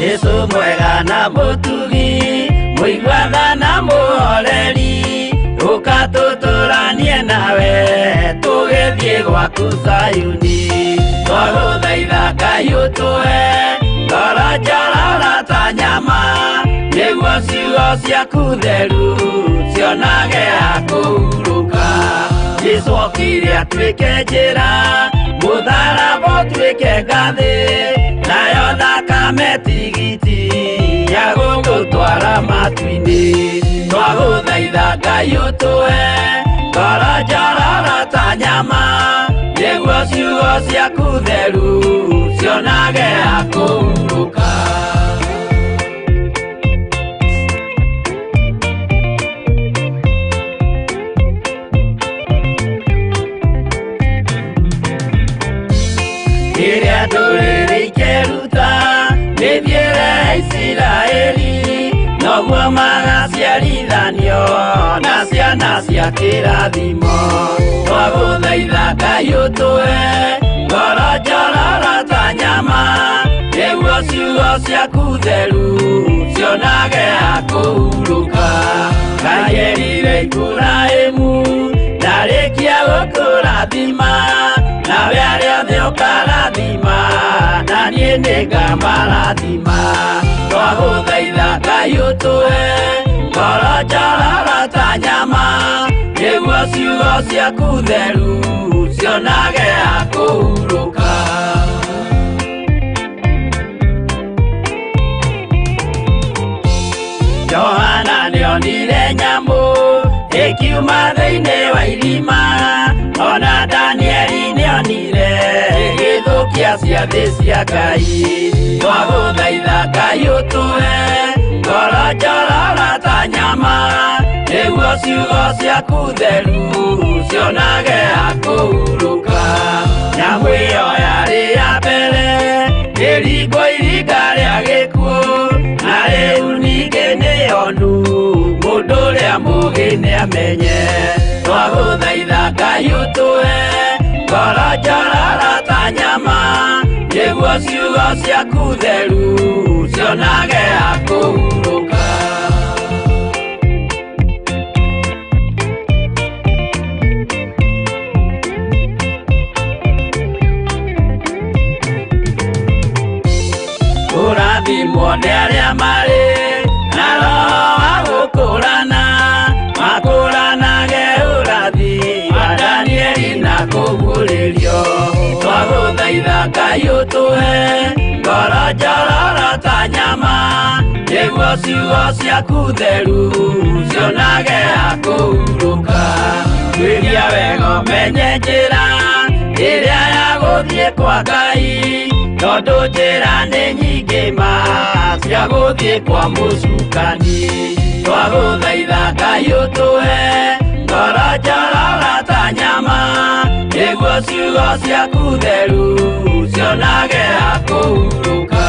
Jesu mwega na mũtugi mũiguatha na mũhoreri ũka tũtũranie nawe tũgĩthiĩ gwaku Zayuni twagũthaitha Ngai ũtũhe ngoro njororo ta nyama nĩguo ciugo ciaku theru cionage ha kũhurũka. Jesu okire atuĩke njĩra mũtharaba ũtuĩke ngathĩ nayo thakame tigiti ya gũgũtwara matu-inĩ. Twagũthaitha Ngai ũtũhe ngoro njororo ta nyama nĩguo ciugo ciaku theru cionage ha kũhurũka. Rĩrĩa ndũrĩrĩ ikeruta mĩthiĩre ya Isiraeli noguo magaciarithanio na ciana cia kĩrathimo. Twagũthaitha Ngai ũtũhe ngoro njororo ta nyama nĩguo ciugo ciaku theru cionage ha kũhurũka. Ngai erire Iburahĩmu ndarĩkia gũkũrathima nawe arĩa othe ũkarathima na niĩ nĩngamarathima. Twagũthaitha Ngai ũtũhe ngoro njororo ta nyama nĩguo ciugo ciaku theru cionage ha kũhurũka. Johana nĩonire nyamũ ĩkiuma thĩinĩ wa irima ona Danieli nĩonire ĩgĩthũkia ciathĩ cia Ngai. Twagũthaitha Ngai ũtũhe ngoro njororo ta nyama nĩguo ciugo ciaku theru cionage ha kũhurũka. Nyamũ ĩyo yarĩ ya mbere ĩringwo iringa rĩa gĩkuũ na rĩu ningĩ nĩyonu mũndũ ũrĩa mũũgĩ nĩamenye. Twagũthaitha Ngai ũtũhe ngoro njororo ta nyama nĩguo ciugo ciaku theru cionage ha kũhurũka. Kũrathimwo nĩ arĩa marĩ na roho wa gũkũrana makũranage ũrathi wa Danieli na kũguũrĩrio. Twagũthaitha Ngai ũtũhe ngoro njororo ta nyama nĩguo ciugo ciaku theru cionage ha kũhurũka. Tuĩria wega ũmenye njĩra ĩrĩa ya gũthiĩ kwa Ngai tondũ njĩra nĩ nyingĩ ma cia gũthiĩ kwa mũcukani. Twagũthaitha Ngai ũtũhe ngoro njororo ta nyama nĩguo ciugo ciaku theru cionage ha kũhurũka.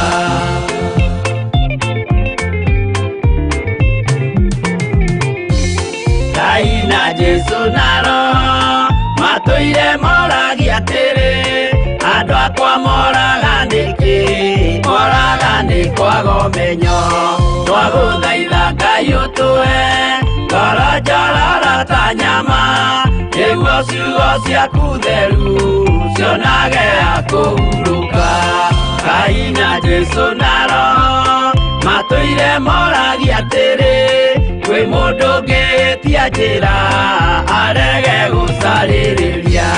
Ngai na Jesu na Roho matũire moragia atĩrĩ andũ akwa moraga nĩkĩ moraga nĩ kwaga ũmenyo. Twagũthaitha Ngai ũtũhe ngoro njororo ta nyama nĩguo ciugo ciaku theru cionage ha kũhurũka. Ngai na Jesu na Roho matũire moragia atĩrĩ kwĩ mũndũ ũngĩtia njĩra arege gũcarĩrĩria.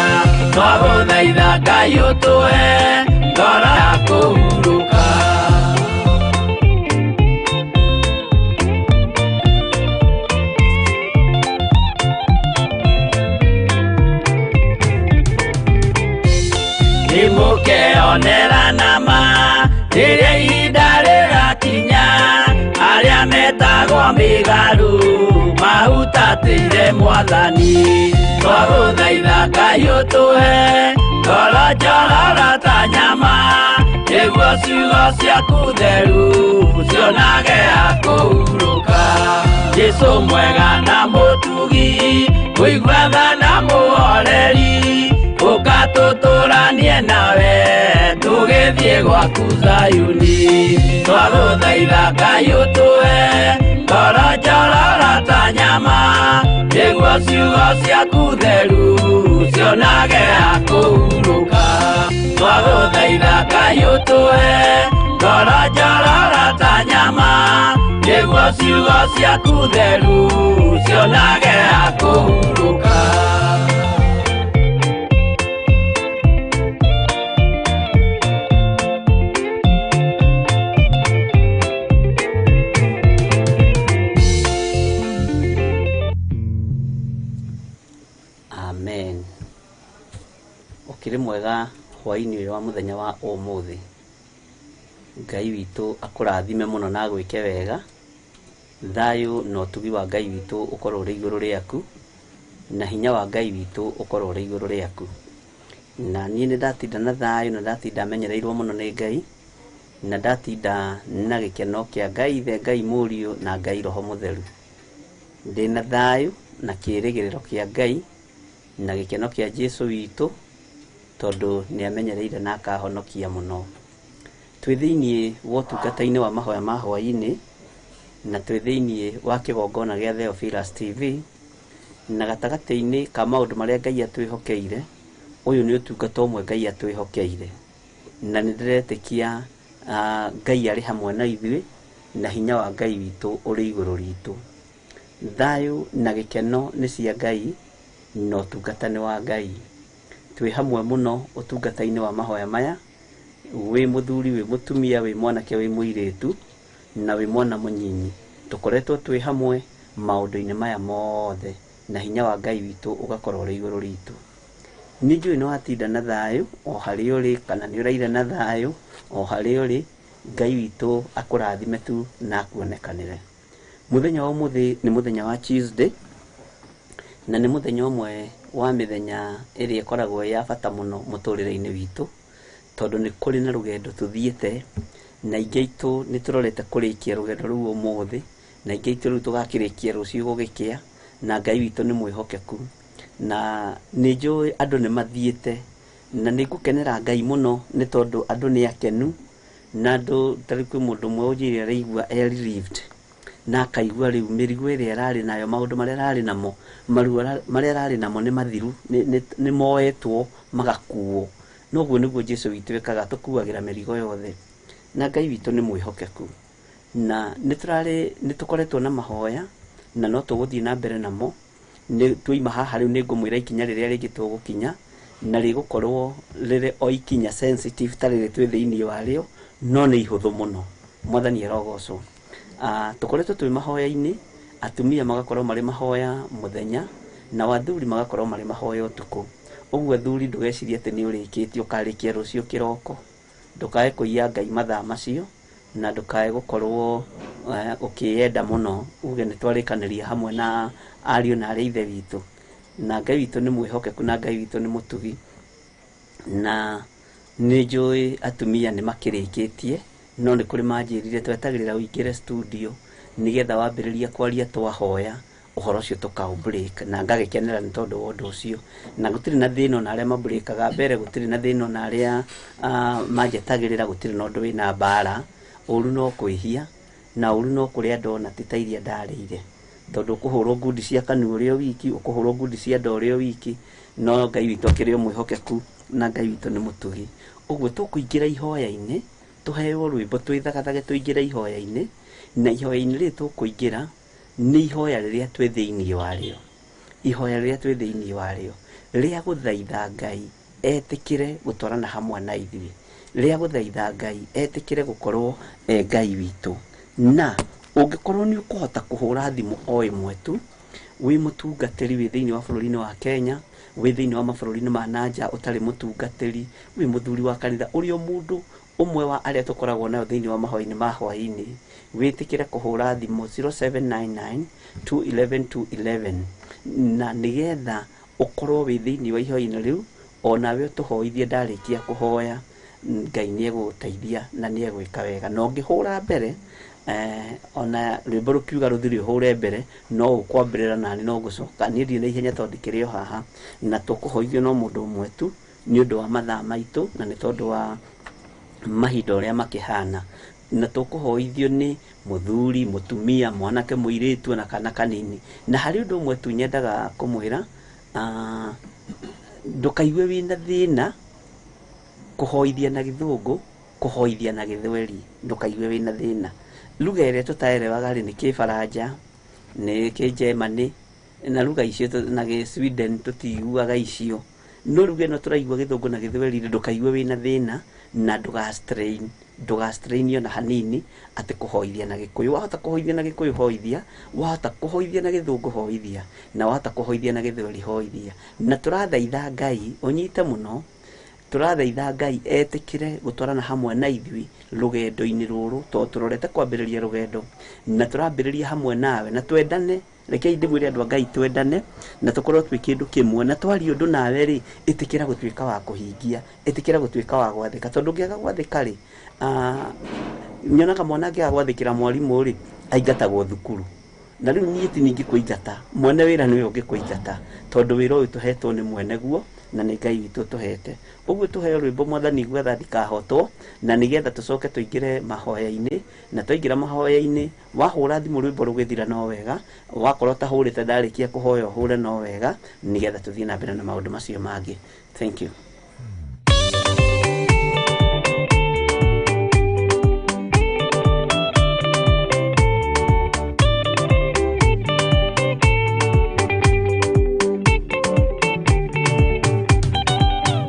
Twagũthaitha Ngai ũtũhe ngoro ya kũhurũka. Nĩmũkeonera nama rĩrĩa ihinda rĩgakinya arĩa metagwo mĩgarũ mahutatĩire Mwathani. Twagũthaitha Ngai ũtũhe ngoro njororo ta nyama nĩguo ciugo ciaku theru cionage ha kũhurũka. Jesu mwega na mũtugi mũiguatha na mũhoreri ũka tũtũranie nawe tũgĩthiĩ Tũgĩthiĩ gwaku Zayuni. Twagũthaitha Ngai ũtũhe ngoro njororo ta nyama, nĩguo ciugo ciaku theru cionage ha kũhurũka. Twagũthaitha Ngai ũtũhe ngoro njororo ta nyama, nĩguo ciugo ciaku theru cionage ha kũhurũka. Amen. Ũkĩrĩ mwega hwaĩ-inĩ ũyũ wa mũthenya wa ũmũthĩ. Ngai witũ akũrathime mũno na agwĩke wega. Thayũ na ũtugi wa Ngai witũ ũkorwo ũrĩ igũrũ rĩaku, na hinya wa Ngai witũ ũkorwo ũrĩ igũrũ rĩaku. Na niĩ nĩ ndatinda na thayũ na ndatinda menyereirwo mũno nĩ Ngai, na ndatinda na gĩkeno kĩa Ngai Ithe, Ngai Mũriũ na Ngai Roho Mũtheru. Ndĩna thayũ na kĩĩrĩgĩrĩro kĩa Ngai na gĩkeno kĩa Jesu witũ, tondũ nĩ amenyereire na akahonokia mũno. Twĩ thĩiniĩ wa ũtungata-inĩ wa mahoya ma hwaĩ-inĩ, na twĩ thĩiniĩ wa kĩgongona gĩa Theophilus TV, na gatagatĩ-inĩ ka maũndũ marĩa Ngai atwĩhokeire, ũyũ nĩ ũtungata ũmwe Ngai atwĩhokeire. Na nĩ ndĩretĩkia Ngai arĩ hamwe na ithuĩ, na hinya wa Ngai witũ ũrĩ igũrũ ritũ. Thayũ na gĩkeno nĩ cia Ngai, na ũtungata nĩ wa Ngai. Twĩ hamwe mũno ũtungata-inĩ wa mahoya maya, wĩ mũthuri, wĩ mũtumia, wĩ mwanake, wĩ mũirĩtu, na wĩ mwana mũnyinyi. Tũkoretwo twĩ hamwe maũndũ-inĩ maya mothe, na hinya wa Ngai witũ ũgakorwo ũrĩ igũrũ ritũ. Nĩ njũĩ nĩ watinda na thayũ o harĩa ũrĩ, kana nĩ ũraire na thayũ o harĩa ũrĩ. Ngai witũ akũrathime tu na akuonekanĩre. Mũthenya wa ũmũthĩ nĩ mũthenya wa Tuesday, na nĩ mũthenya ũmwe wa mĩthenya ĩrĩa ĩkoragwo ĩ ya bata mũno mũtũrĩre-inĩ witũ, tondũ nĩ kũrĩ na rũgendo tũthiĩte, na aingĩ aitũ nĩ tũrorete kũrĩkia rũgendo rũu ũmũthĩ, na aingĩ aitũ rĩu tũgakĩrĩkia rũciũ gũgĩkĩa, na Ngai witũ nĩ mwĩhokeku. Na nĩ njũĩ andũ nĩ mathiĩte, na nĩ ngũkenera Ngai mũno nĩ tondũ andũ nĩ akenu, na andũ ta rĩu kwĩ mũndũ ũmwe ũnjĩrire araigua e relieved, na akaigua rĩu mĩrigo ĩrĩa ararĩ nayo, maũndũ marĩa ararĩ namo, maruo marĩa ararĩ namo nĩ mathiru, nĩ moetwo magakuo. Na ũguo nĩguo Jesu witũ ekaga, atũkuagĩra mĩrigo yothe. Na Ngai witũ nĩ mwĩhokeku. Na nĩ tũkoretwo na mahoya, na no tũgũthiĩ na mbere namo. Nĩ twaima haha rĩu nĩ ngũmwĩra ikinya rĩrĩa rĩngĩ tũgũkinya, na rĩgũkorwo rĩrĩ o ikinya sensitive ta rĩrĩ twĩ thĩiniĩ warĩo, no nĩ ihũthũ mũno. Mwathani arogocwo. Tũkoretwo twĩ mahoya-inĩ, atumia magakorwo marĩ mahoya mũthenya, nao athuri magakorwo marĩ mahoya ũtukũ. Ũguo athuri ndũgecirie atĩ nĩ ũrĩkĩtie ũkarĩkia rũciũ kĩroko. Ndũkae kũiya Ngai mathaa macio, na ndũkae gũkorwo ũkĩyenda mũno uge nĩ twarĩkanĩria hamwe na ariũ na arĩ a Ithe witũ. Na Ngai witũ nĩ mwĩhokeku na Ngai witũ nĩ mũtugi. Na nĩ njũĩ atumia nĩ makĩrĩkĩtie, no nĩ kũrĩ manjĩrire twetagĩrĩra ũingĩre studio nĩgetha wambĩrĩria kwaria twahoya, ũhoro ũcio tũkaũ break, na ngagĩkenera nĩ tondũ wa ũndũ ũcio. Na gũtirĩ na thĩna ona arĩa ma break aga mbere, gũtirĩ na thĩna ona arĩa manjetagĩrĩra, gũtirĩ na ũndũ wĩna mbara. Ũru no kwĩhia, na ũru no kũrĩa ndonati ta iria ndarĩire. Tondũ ũkũhũrwo ngundi cia kanua ũrĩ o wiki, ũkũhũrwo ngundi cia nda ũrĩ o wiki, no Ngai witũ akĩrĩ o mwĩhokeku na Ngai witũ nĩ mũtugi. Ũguo tũkũingĩra ihoya-inĩ, tũheo rwĩmbo twĩthagathage tũingĩre ihoya-inĩ, na ihoya-inĩ rĩrĩ tũkũingĩra, nĩ ihoya rĩrĩa twĩ thĩinĩ warĩo. Ihoya rĩrĩa twĩ thĩinĩ warĩo, rĩa gũthaitha Ngai etĩkĩre gũtwarana hamwe na ithuĩ, rĩa gũthaitha Ngai etĩkĩre gũkorwo e Ngai witũ. Na ũngĩkorwo nĩ ũkũhota kũhũra thimũ o ĩmwe tu, wĩ mũtungatĩri wĩ thĩinĩ wa bũrũri-inĩ wa Kenya, wĩ thĩinĩ wa mabũrũri-inĩ ma na nja ũtarĩ mũtungatĩri, wĩ mũthuri wa kanitha, ũrĩ o mũndũ ũmwe wa arĩa tũkoragwo nayo thĩinĩ wa mahoya-inĩ ma hwaĩ-inĩ, wĩtĩkĩre kũhũra thimũ 0799 211 211 na nĩgetha ũkorwo wĩ thĩinĩ wa ihoya-inĩ rĩu, onawe ũtũhoithie ndarĩkia kũhoya, Ngai nĩ egũgũteithia na nĩ egwĩka wega. Na ũngĩhũra mbere, ona rwĩmbo rũkiuga rũthire ũhũre mbere, no ũkwambĩrĩra nani no ngũcoka. Niĩ ndirĩ na ihenya tondũ ndikĩrĩ o haha, na tũkũhoithio no mũndũ ũmwe tu, nĩ ũndũ wa mathaa maitũ, na nĩ tondũ wa Mahinda ũrĩa makĩhana na tũkũhoithio nĩ mũthuri, mũtumia, mwanake, mũirĩtu ona kana kanini. Na harĩ ũndũ ũmwe tu nyendaga kũmwĩra, ndũkaigue wĩna thĩna kũhoithia na gĩthũngũ, kũhoithia na gĩthweri, ndũkaigue wĩna thĩna. Lugha ĩrĩa tũtaerewaga rĩ nĩ kĩbaranja, nĩ kĩnjemani, na lugha icio na gĩ-Sweden tũtiiguaga icio. No lugha ĩno tũraigua gĩthũngũ na gĩthweri rĩ, ndũkaigue wĩna thĩna na ndũga strain, ndũga strain ona hanini atĩ kũhoithia na gĩkũyũ. Wahota kũhoithia na gĩkũyũ hoithia, wahota kũhoithia na gĩthũngũ hoithia, na wahota kũhoithia na gĩthweri hoithia. Na tũrathaitha Ngai ũnyite mũno, tũrathaitha Ngai etĩkĩre gũtwarana hamwe na ithuĩ rũgendo-inĩ rũrũ, tondũ tũrorete kwambĩrĩria rũgendo na tũrambĩrĩria hamwe nawe, na twendane. Rekei ndĩmwĩre andũ a Ngai twendane na tũkorwo twĩ kĩndũ kĩmwe, na twaria ũndũ nawe rĩ, ĩtĩkĩra gũtuĩka wa kũhingia, ĩtĩkĩra gũtuĩka wa gwathĩka, tondũ ũngĩaga gwathĩka rĩ, nyonaga mwana angĩaga gwathĩkĩra mwarimũ rĩ, aingatagwo thukuru. Na rĩu niĩ ti niĩ ingĩkũingata, mwene wĩra nĩwe ũngĩkũingata, tondũ wĩra ũyũ tũhetwo nĩ mwene guo na nĩ Ngai witũ ũtũhete. Ũguo tũheo rwĩmbo Mwathani gwetha ndikahotwo, na nĩgetha tũcoke tũingĩre mahoya-inĩ, na twaingĩra mahoya-inĩ, wahũra thimũ rwĩmbo rũgĩthira no wega, wakorwo ũtahũrĩte ndarĩkia kũhoya ũhũre no wega, nĩgetha tũthiĩ na mbere na maũndũ macio mangĩ. Thank you.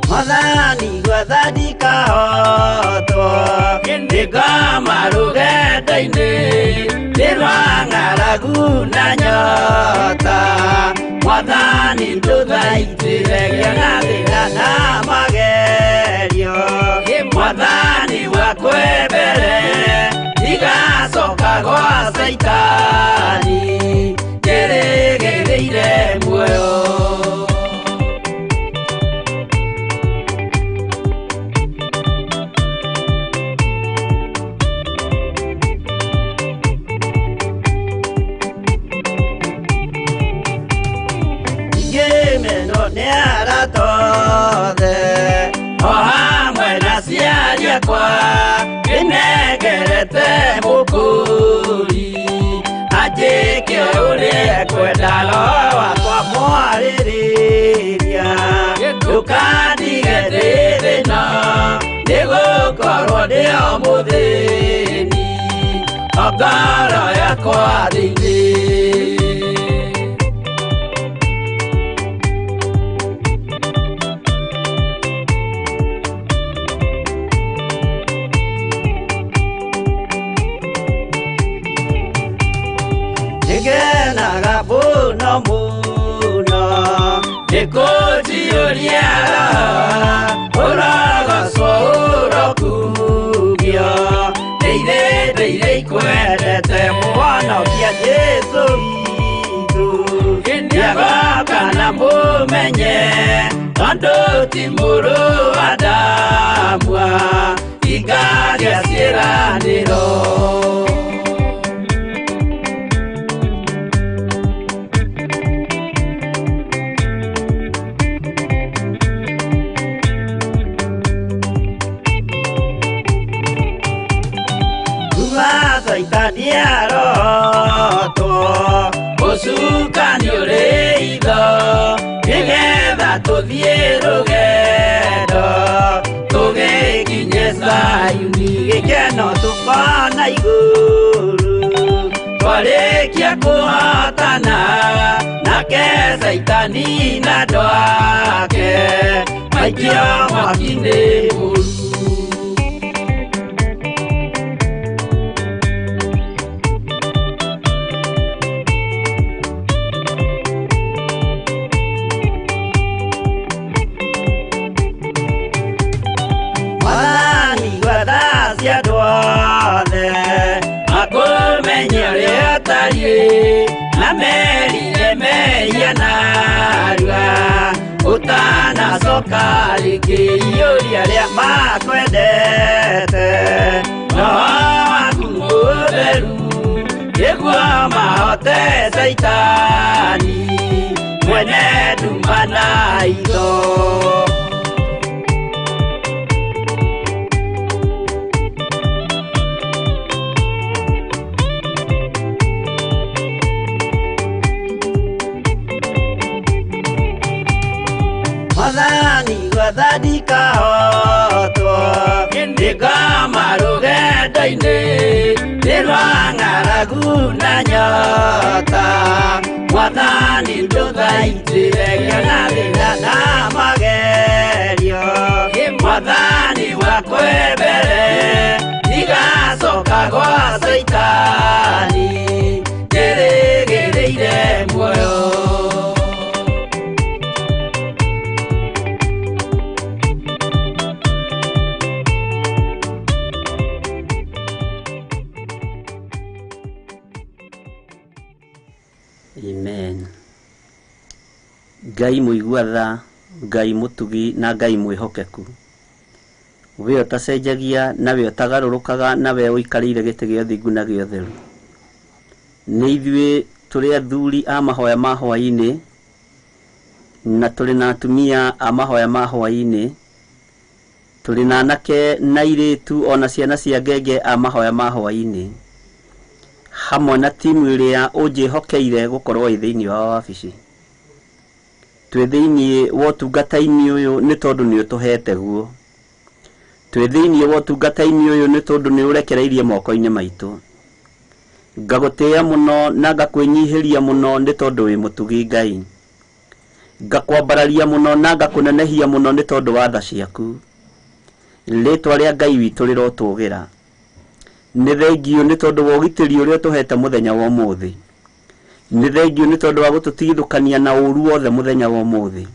Mwathani gwetha ndikahotwo, nĩngoma rũgendo-inĩ, nĩ rwa ng'aragu na nyota. Mwathani ndũthaitĩre ngĩona thĩna na magerio. Mwathani wakwe mbere, ndigacoka gwa Caitani, njĩrĩgĩrĩire muoyo. Ngĩmenwo nĩ arata othe, o hamwe na aciari akwa, ndĩnengerete mũkũri, anjĩke ũrĩa ekwenda, roho wakwa mwarĩrĩria. Ndũkandige ndĩ thĩna, nĩgũkorwo ndĩ o mũthĩni, o ngoro yakwa thĩinĩ. Nĩngenaga mũno mũno, nĩkũnjiyũria roho, ũrogocwo ũrokumio. Ndĩire ndĩire ikwendete, Mũhonokia Jesũ witũ. Nĩagoka na mũmenye, tondũ ti mũrũ wa Adamu, ingagĩa ciĩranĩro. Kuma Caitani arotwo, ũcukani ũrĩ itho, nĩgetha tũthiĩ rũgendo, tũgĩkinye Zayuni, gĩkeno tũkona igũrũ. Twarĩkia kũhotana, nake Caitani na andũ ake, maikio mwaki-inĩ mũru. Mwathani gwetha cia andũ othe, makũmenye ũrĩa ũtariĩ, na merire mehia narua, ũtanacoka rĩngĩ iyũria arĩa makwendete. Roho waku mũtheru, nĩguo mahote Caitani, mwene nduma na itho. Mwathani gwetha ndikahotwo ndikama rũgendo-inĩ nĩ rwa ng'aragu na nyota Mwathani ndũthaitĩre ngĩona thĩna na magerio Mwathani wakwe mbere ndigacoka gwa Caitani njĩrĩgĩrĩire muoyo. Amen. Ngai mũigua tha, Ngai mũtugi na Ngai mwĩhokeku. We ũtacenjagia na we ũtagarũrũkaga na we ũikarĩire gĩtĩ gĩa ũthingu na gĩa ũtheru. Nĩ ithuĩ tũrĩ athuri a mahoya ma hwaĩ-inĩ na tũrĩ na atumia a mahoya ma hwaĩ-inĩ, tũrĩ na anake na airĩtu ona ciana cia ngenge a mahoya ma hwaĩ-inĩ, hamwe na timu ĩrĩa ũnjĩhokeire gũkorwo ĩ thĩinĩ wa wabici. Twĩ thĩinĩ wa ũtungata-inĩ ũyũ nĩ tondũ nĩ ũtũhete guo. Twĩ thĩinĩ wa ũtungata-inĩ ũyũ nĩ tondũ nĩ ũrekereirie moko-inĩ maitũ. Ngagũtĩĩa mũno na ngakwĩnyihĩria mũno nĩ tondũ wĩ mũtugi Ngai. Ngakwambararia mũno na ngakũnenehia mũno nĩ tondũ wa tha ciaku. Rĩtwa rĩa Ngai witũ rĩrotũgĩra. Nĩ thengio nĩ tondũ wa ũgitĩri ũrĩa ũtũhete mũthenya wa ũmũthĩ. Nĩ thengio nĩ tondũ wa gũtũtigithũkania na ũru wothe mũthenya wa ũmũthĩ.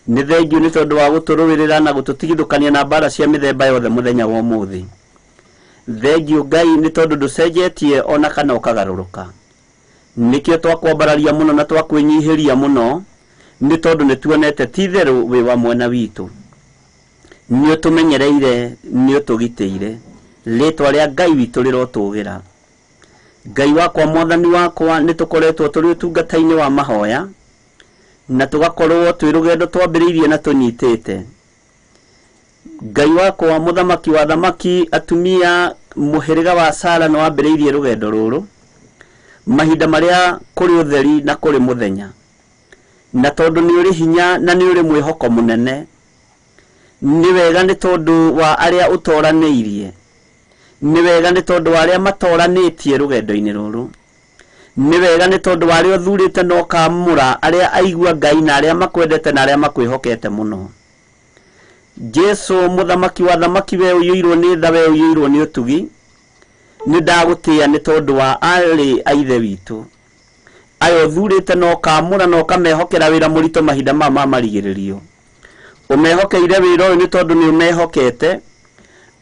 Nĩ thengio nĩ tondũ wa gũtũrũĩrĩra na gũtũtigithũkania na mbara cia mĩthemba yothe mũthenya wa ũmũthĩ. Thengio Ngai nĩ tondũ ndũcenjetie ona kana ũkagarũrũka. Nĩkĩo twakwambararia mũno na twakwĩnyihĩria mũno nĩ tondũ nĩ tuonete ti itherũ wĩ wa mwena witũ. Nĩ ũtũmenyereire, nĩ ũtũgitĩire. Rĩtwa rĩa Ngai witũ rĩrotũgĩra. Ngai wakwa mwathani wakwa nĩ tũkoretwo tũrĩ ũtungata-inĩ wa mahoya na tũgakorwo twĩ rũgendo twambĩrĩirie na tũnyitĩte. Ngai wakwa mũthamaki wa thamaki atumia mũhĩrĩga wa Sara nĩ wambĩrĩirie rũgendo rũrũ mahinda marĩa kũrĩ ũtheri na kũrĩ mũthenya, na tondũ nĩ ũrĩ hinya na nĩ ũrĩ mwĩhoko mũnene, nĩ wega nĩ tondũ wa arĩa ũtoranĩirie, nĩ wega nĩ tondũ wa arĩa matoranĩtie rũgendo-inĩ rũrũ, nĩ wega nĩ tondũ wa arĩa ũthurĩte na ũkamũra arĩa aigua Ngai na arĩa makwendete na arĩa makwĩhokete mũno. Jesu mũthamaki wa thamaki we ũiyũirwo nĩ tha, we ũiyũirwo nĩ ũtugi, nĩ ndagũtĩĩa nĩ tondũ wa arĩ a ithe witũ aya ũthurĩte na ũkamũra na ũkamehokera wĩra mũritũ mahinda maya ma marigĩrĩrio. Ũmehokeire wĩra ũyũ nĩ tondũ nĩ ũmehokete,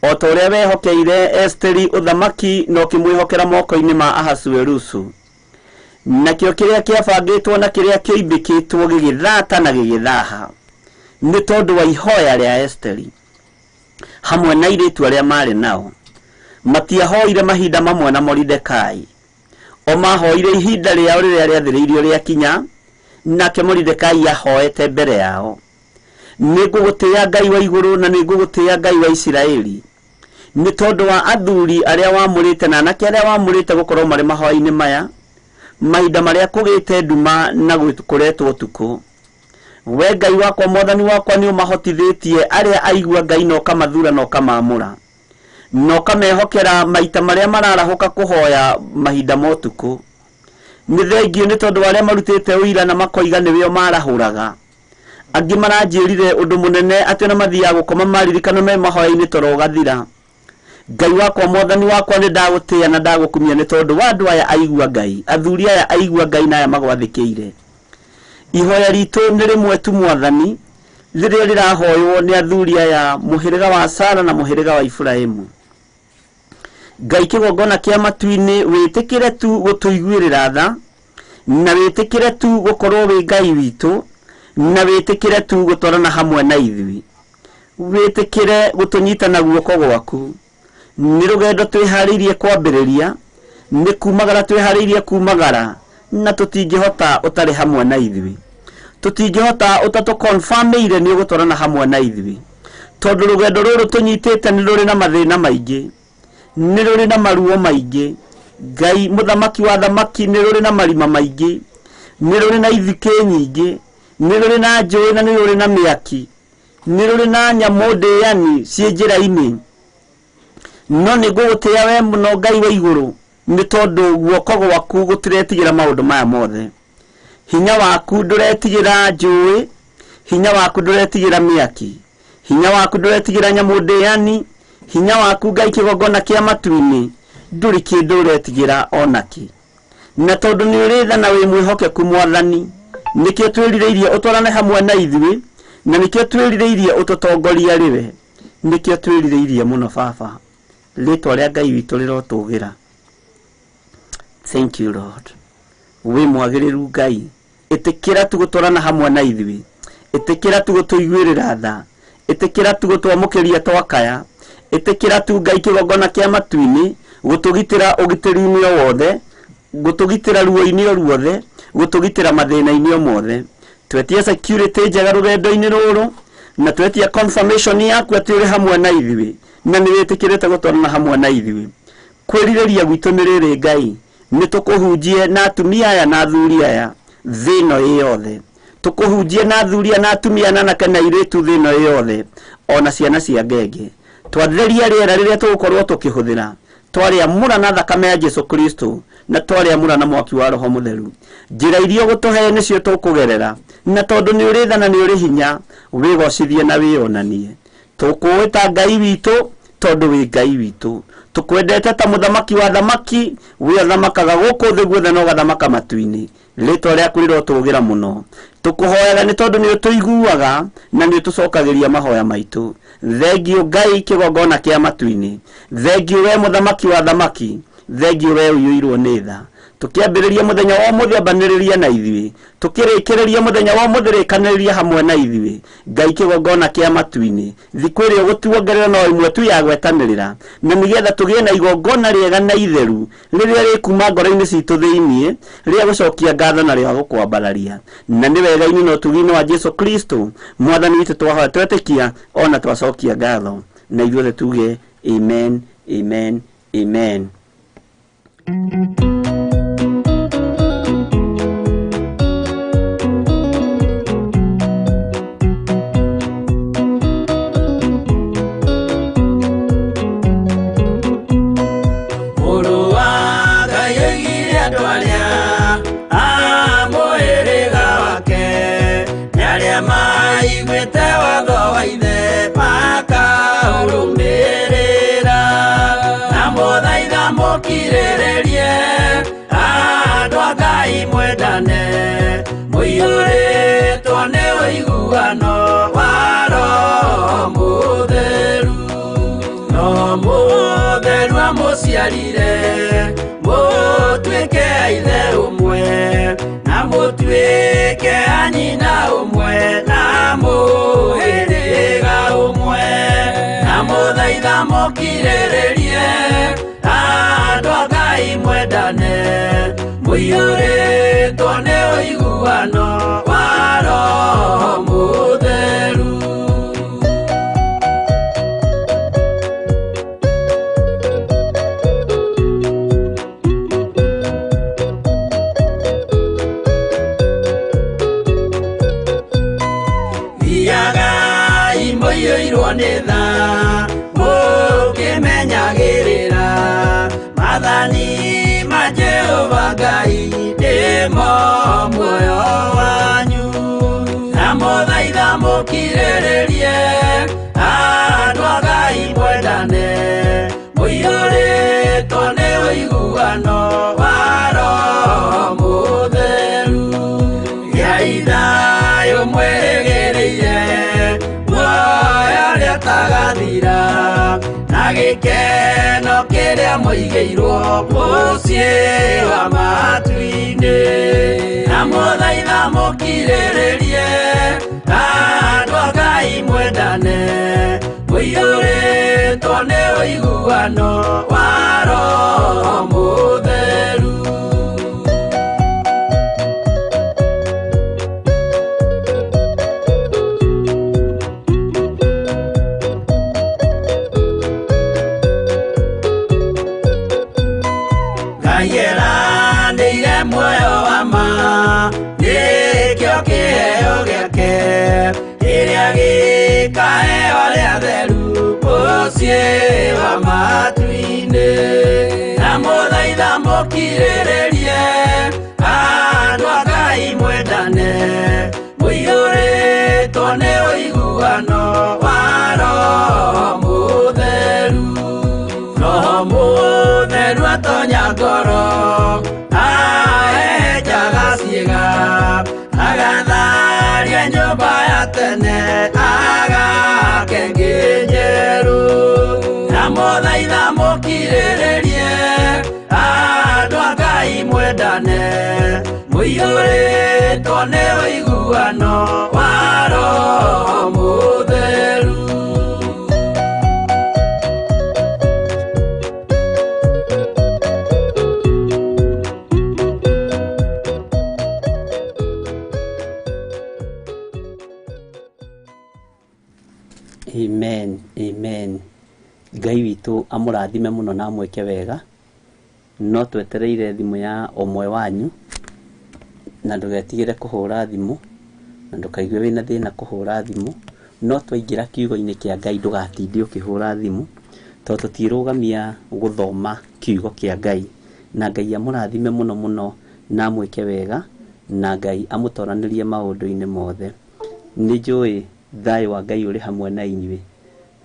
o ta ũrĩa wehokeire Esteri ũthamaki na ũkĩmwĩhokera moko-inĩ ma Ahasuerusu. Nakĩo kĩrĩa kĩabangĩtwo na kĩrĩa kĩoimbĩkĩtwo gĩgĩthata na gĩgĩthaha nĩ tondũ wa ihoya rĩa Esteri hamwe na airĩtu arĩa marĩ nao. Matiahoire mahinda mamwe na Moridekai, o mahoire ihinda rĩao rĩrĩa rĩathĩrĩirio rĩakinya, nake Moridekai ahoete mbere yao. Nĩ ngũgũtĩĩa Ngai wa igũrũ na nĩ ngũgũtĩĩa Ngai wa Isiraeli nĩ tondũ wa athuri arĩa wamũrĩte na anake arĩa wamũrĩte gũkorwo marĩ mahoya-inĩ maya mahinda marĩa kũgĩte nduma na kũretwo ũtukũ. We Ngai wakwa mwathani wakwa nĩ ũmahotithĩtie arĩa aigua Ngai na ũkamathura na ũkamamũra na ũkamehokera maita marĩa mararahũka kũhoya mahinda ma ũtukũ. Nĩ thengio nĩ tondũ wa arĩa marutĩte ũira na makoiga nĩwe marahũraga. Angĩ maranjĩrire ũndũ mũnene atĩ ona mathiaga gũkoma maririkana me mahoya-inĩ toro ũgathira. Ngai wakwa mwathani wakwa nĩ ndagũtĩĩa na ndagũkumia nĩ tondũ wa andũ aya aigua Ngai, athuri aya aigua Ngai na aya magwathĩkĩire. Ihoya ritũ nĩ rĩmwe tu mwathani rĩrĩa rĩrahoywo nĩ athuri aya mũhĩrĩga wa Sara na mũhĩrĩga wa Iburahĩmu. Ngai kĩgongona kĩa matu-inĩ wĩtĩkĩre tu gũtũiguĩrĩra tha na wĩtĩkĩre tu gũkorwo wĩ Ngai witũ na wĩtĩkĩre tu gũtwarana hamwe na ithuĩ, wĩtĩkĩre gũtũnyita na guoko gwaku. Nĩ rũgendo twĩharĩirie kwambĩrĩria, nĩ kumagara twĩharĩirie kumagara, na tũtingĩhota ũtarĩ hamwe na ithuĩ, tũtingĩhota ũtatũkonfamĩire nĩ ũgũtwarana hamwe na ithuĩ, tondũ rũgendo rũrũ tũnyitĩte nĩ rũrĩ na mathĩna maingĩ, nĩ rũrĩ na maruo maingĩ. Ngai mũthamaki wa thamaki nĩ rũrĩ na marima maingĩ, nĩ rũrĩ na ithukĩ nyingĩ, nĩ rũrĩ na njũĩ na nĩ rũrĩ na mĩaki. Nĩ rũrĩ na nyamũ ndĩani ciĩ njĩra-inĩ. No nĩ ngũgũtĩĩa we mũno Ngai wa igũrũ, nĩ tondũ guoko gwaku gũtiretigĩra maũndũ maya mothe. Hinya waku ndũretigĩra njũĩ, hinya waku ndũretigĩra mĩaki, hinya waku ndũretigĩra nyamũ ndĩani, hinya waku Ngai kĩgongona kĩa matu-inĩ ndũrĩ kĩndũ ũretigĩra onakĩ. Na tondũ nĩ ũrĩ tha na wĩ mwĩhokeku Mwathani, nĩkĩo twĩrirĩirie ũtwarane hamwe na ithuĩ, na nĩkĩo twĩrirĩirie ũtũtongorie rĩwe, nĩkĩo twĩrirĩirie mũno Baba. Rĩtwa rĩa Ngai witũ rĩrotũgĩra. Thank you Lord. Wĩ mwagĩrĩru Ngai, ĩtĩkĩra tu gũtwarana hamwe na ithuĩ, ĩtĩkĩra tu gũtũiguĩrĩra tha, ĩtĩkĩra tu gũtwamũkĩria twakaya, ĩtĩkĩra tu Ngai kĩgongona kĩa matu-inĩ gũtũgitĩra ũgitĩri-inĩ o wothe, gũtũgitĩra ruo-inĩ o ruothe, gũtũgitĩra mathĩna-inĩ o mothe. Twetia security njega rũgendo-inĩ rũrũ, na twetia confirmation yaku atĩ ũrĩ hamwe na ithuĩ, na nĩ wĩtĩkĩrĩte gũtwarana hamwe na ithuĩ. Kwĩrirĩria gwitũ nĩ rĩrĩ Ngai, nĩ tũkũhunjie na atumia aya na athuri aya thĩ ĩno ĩ yothe, tũkũhunjie na athuri aya na atumia na anake na airĩtu thĩ ĩno ĩ yothe, ona ciana cia ngenge. Twatheria rĩera rĩrĩa tũgũkorwo tũkĩhũthĩra, twarĩamũra na thakame ya Jesu Kristo, na twarĩamũra na mwaki wa Roho Mũtheru. Njĩra iria ũgũtũhe nĩcio tũkũgerera, na tondũ nĩ ũrĩ tha na nĩ ũrĩ hinya, wĩgocithie na wĩonanie. Tũkũĩ ta Ngai witũ, tondũ wĩ Ngai witũ. Tũkwendete ta mũthamaki wa thamaki, wĩ ũthamakaga gũkũ thĩ guothe na ũgathamaka matu-inĩ. Rĩtwa rĩaku rĩrotũgĩra mũno. Tũkũhoyaga nĩ tondũ nĩ ũtũiguaga na nĩ ũtũcokagĩria mahoya maitũ. Thengiũ Ngai kĩgongona kĩa matu-inĩ, thengiũ we mũthamaki wa thamaki, thengiũ we ũiyũirwo nĩ tha. Tũkĩambĩrĩria mũthenya wa ũmũthĩ ambanĩrĩria na ithuĩ, tũkĩrĩkĩrĩria mũthenya wa ũmũthĩ rĩkanĩrĩria hamwe na ithuĩ. Ngai kĩgongona kĩa matu-inĩ, thikũ ĩrĩa ũgũtuongerera no ĩmwe tu ya gwetanĩrĩra, na nĩgetha tũgĩe na igongona rĩega na itheru rĩrĩa rĩkuma ngoro-inĩ citũ thĩiniĩ, rĩa gũcokia ngatho na rĩa gũkwambararia. Na nĩ wega-inĩ na ũtugi-inĩ wa Jesu Kristo Mwathani witũ twahoya twetĩkia ona twacokia ngatho, na ithuothe tuge amen, amen, amen. Mũrũ wa Ngai oigire andũ arĩa a mũhĩrĩga wake, nĩ arĩa maiguĩte watho wa ithe makaũrũmĩrĩra. Na mũthaitha mũkirĩrĩrie andũ a Ngai mwendane, mũiyũrĩtwo nĩ ũiguano wa Roho Mũtheru. No mũtheru amũciarire mũtuĩke a ithe ũmwe, na mũtuĩke a nyina ũmwe, na mũhĩrĩga ũmwe. Na mũthaitha mũkirĩrĩrie andũ a Ngai mwendane, mũiyũrĩtwo nĩ ũiguano wa Roho Mũtheru. Thiagai mũiyũirwo nĩ tha, mũkĩmenyagĩrĩra maathani ma Jehova Ngai nĩmo muoyo wanyu. Na mũthaitha mũkirĩrĩrie andũ a Ngai mwendane, mũiyũrĩtwo nĩ ũiguano wa Roho Mũtheru. Gĩai thayũ mwĩrĩgĩrĩire muoyo ũrĩa ũtagathira, na gĩkeno kĩrĩa mũigĩirwo mũciĩ wa matu-inĩ. Na mũthaitha mũkirĩrĩrie andũ a Ngai mwendane, mũiyũrĩtwo nĩ ũiguano wa Roho Mũtheru. Ngai eranĩire muoyo wa ma, nĩkĩo kĩheo gĩake kĩrĩa gĩ Ikaheo arĩa atheru mũciĩ wa matu-inĩ. Ndamũthaitha mũkirĩrĩrie, andũ a Ngai mwendane, mũiyũrĩtwo nĩ ũiguano wa Roho Mũtheru. Roho Mũtheru atonya ngoro, ahehenjaga ciĩga, agatharia nyũmba ya tene, agake ĩngĩ njerũ. Ndamũthaitha mũkirĩrĩrie, andũ a Ngai mwendane, mũiyũrĩtwo nĩ ũiguano wa Roho Mũtheru. Amen, amen. Ngai witũ amũrathime mũno na amwĩke wega. No twetereire thimũ ya ũmwe wanyu, na ndũgetigĩre kũhũra thimũ, na ndũkaigue wĩna thĩna kũhũra thimũ. No twaingĩra kiugo-inĩ kĩa Ngai ndũgatinde ũkĩhũra thimũ, tondũ tũtirũgamia gũthoma kiugo kĩa Ngai. Na Ngai amũrathime mũno mũno na amwĩke wega, na Ngai amũtoranĩrie maũndũ-inĩ mothe. Nĩ njũĩ thayũ wa Ngai ũrĩ hamwe na inyuĩ.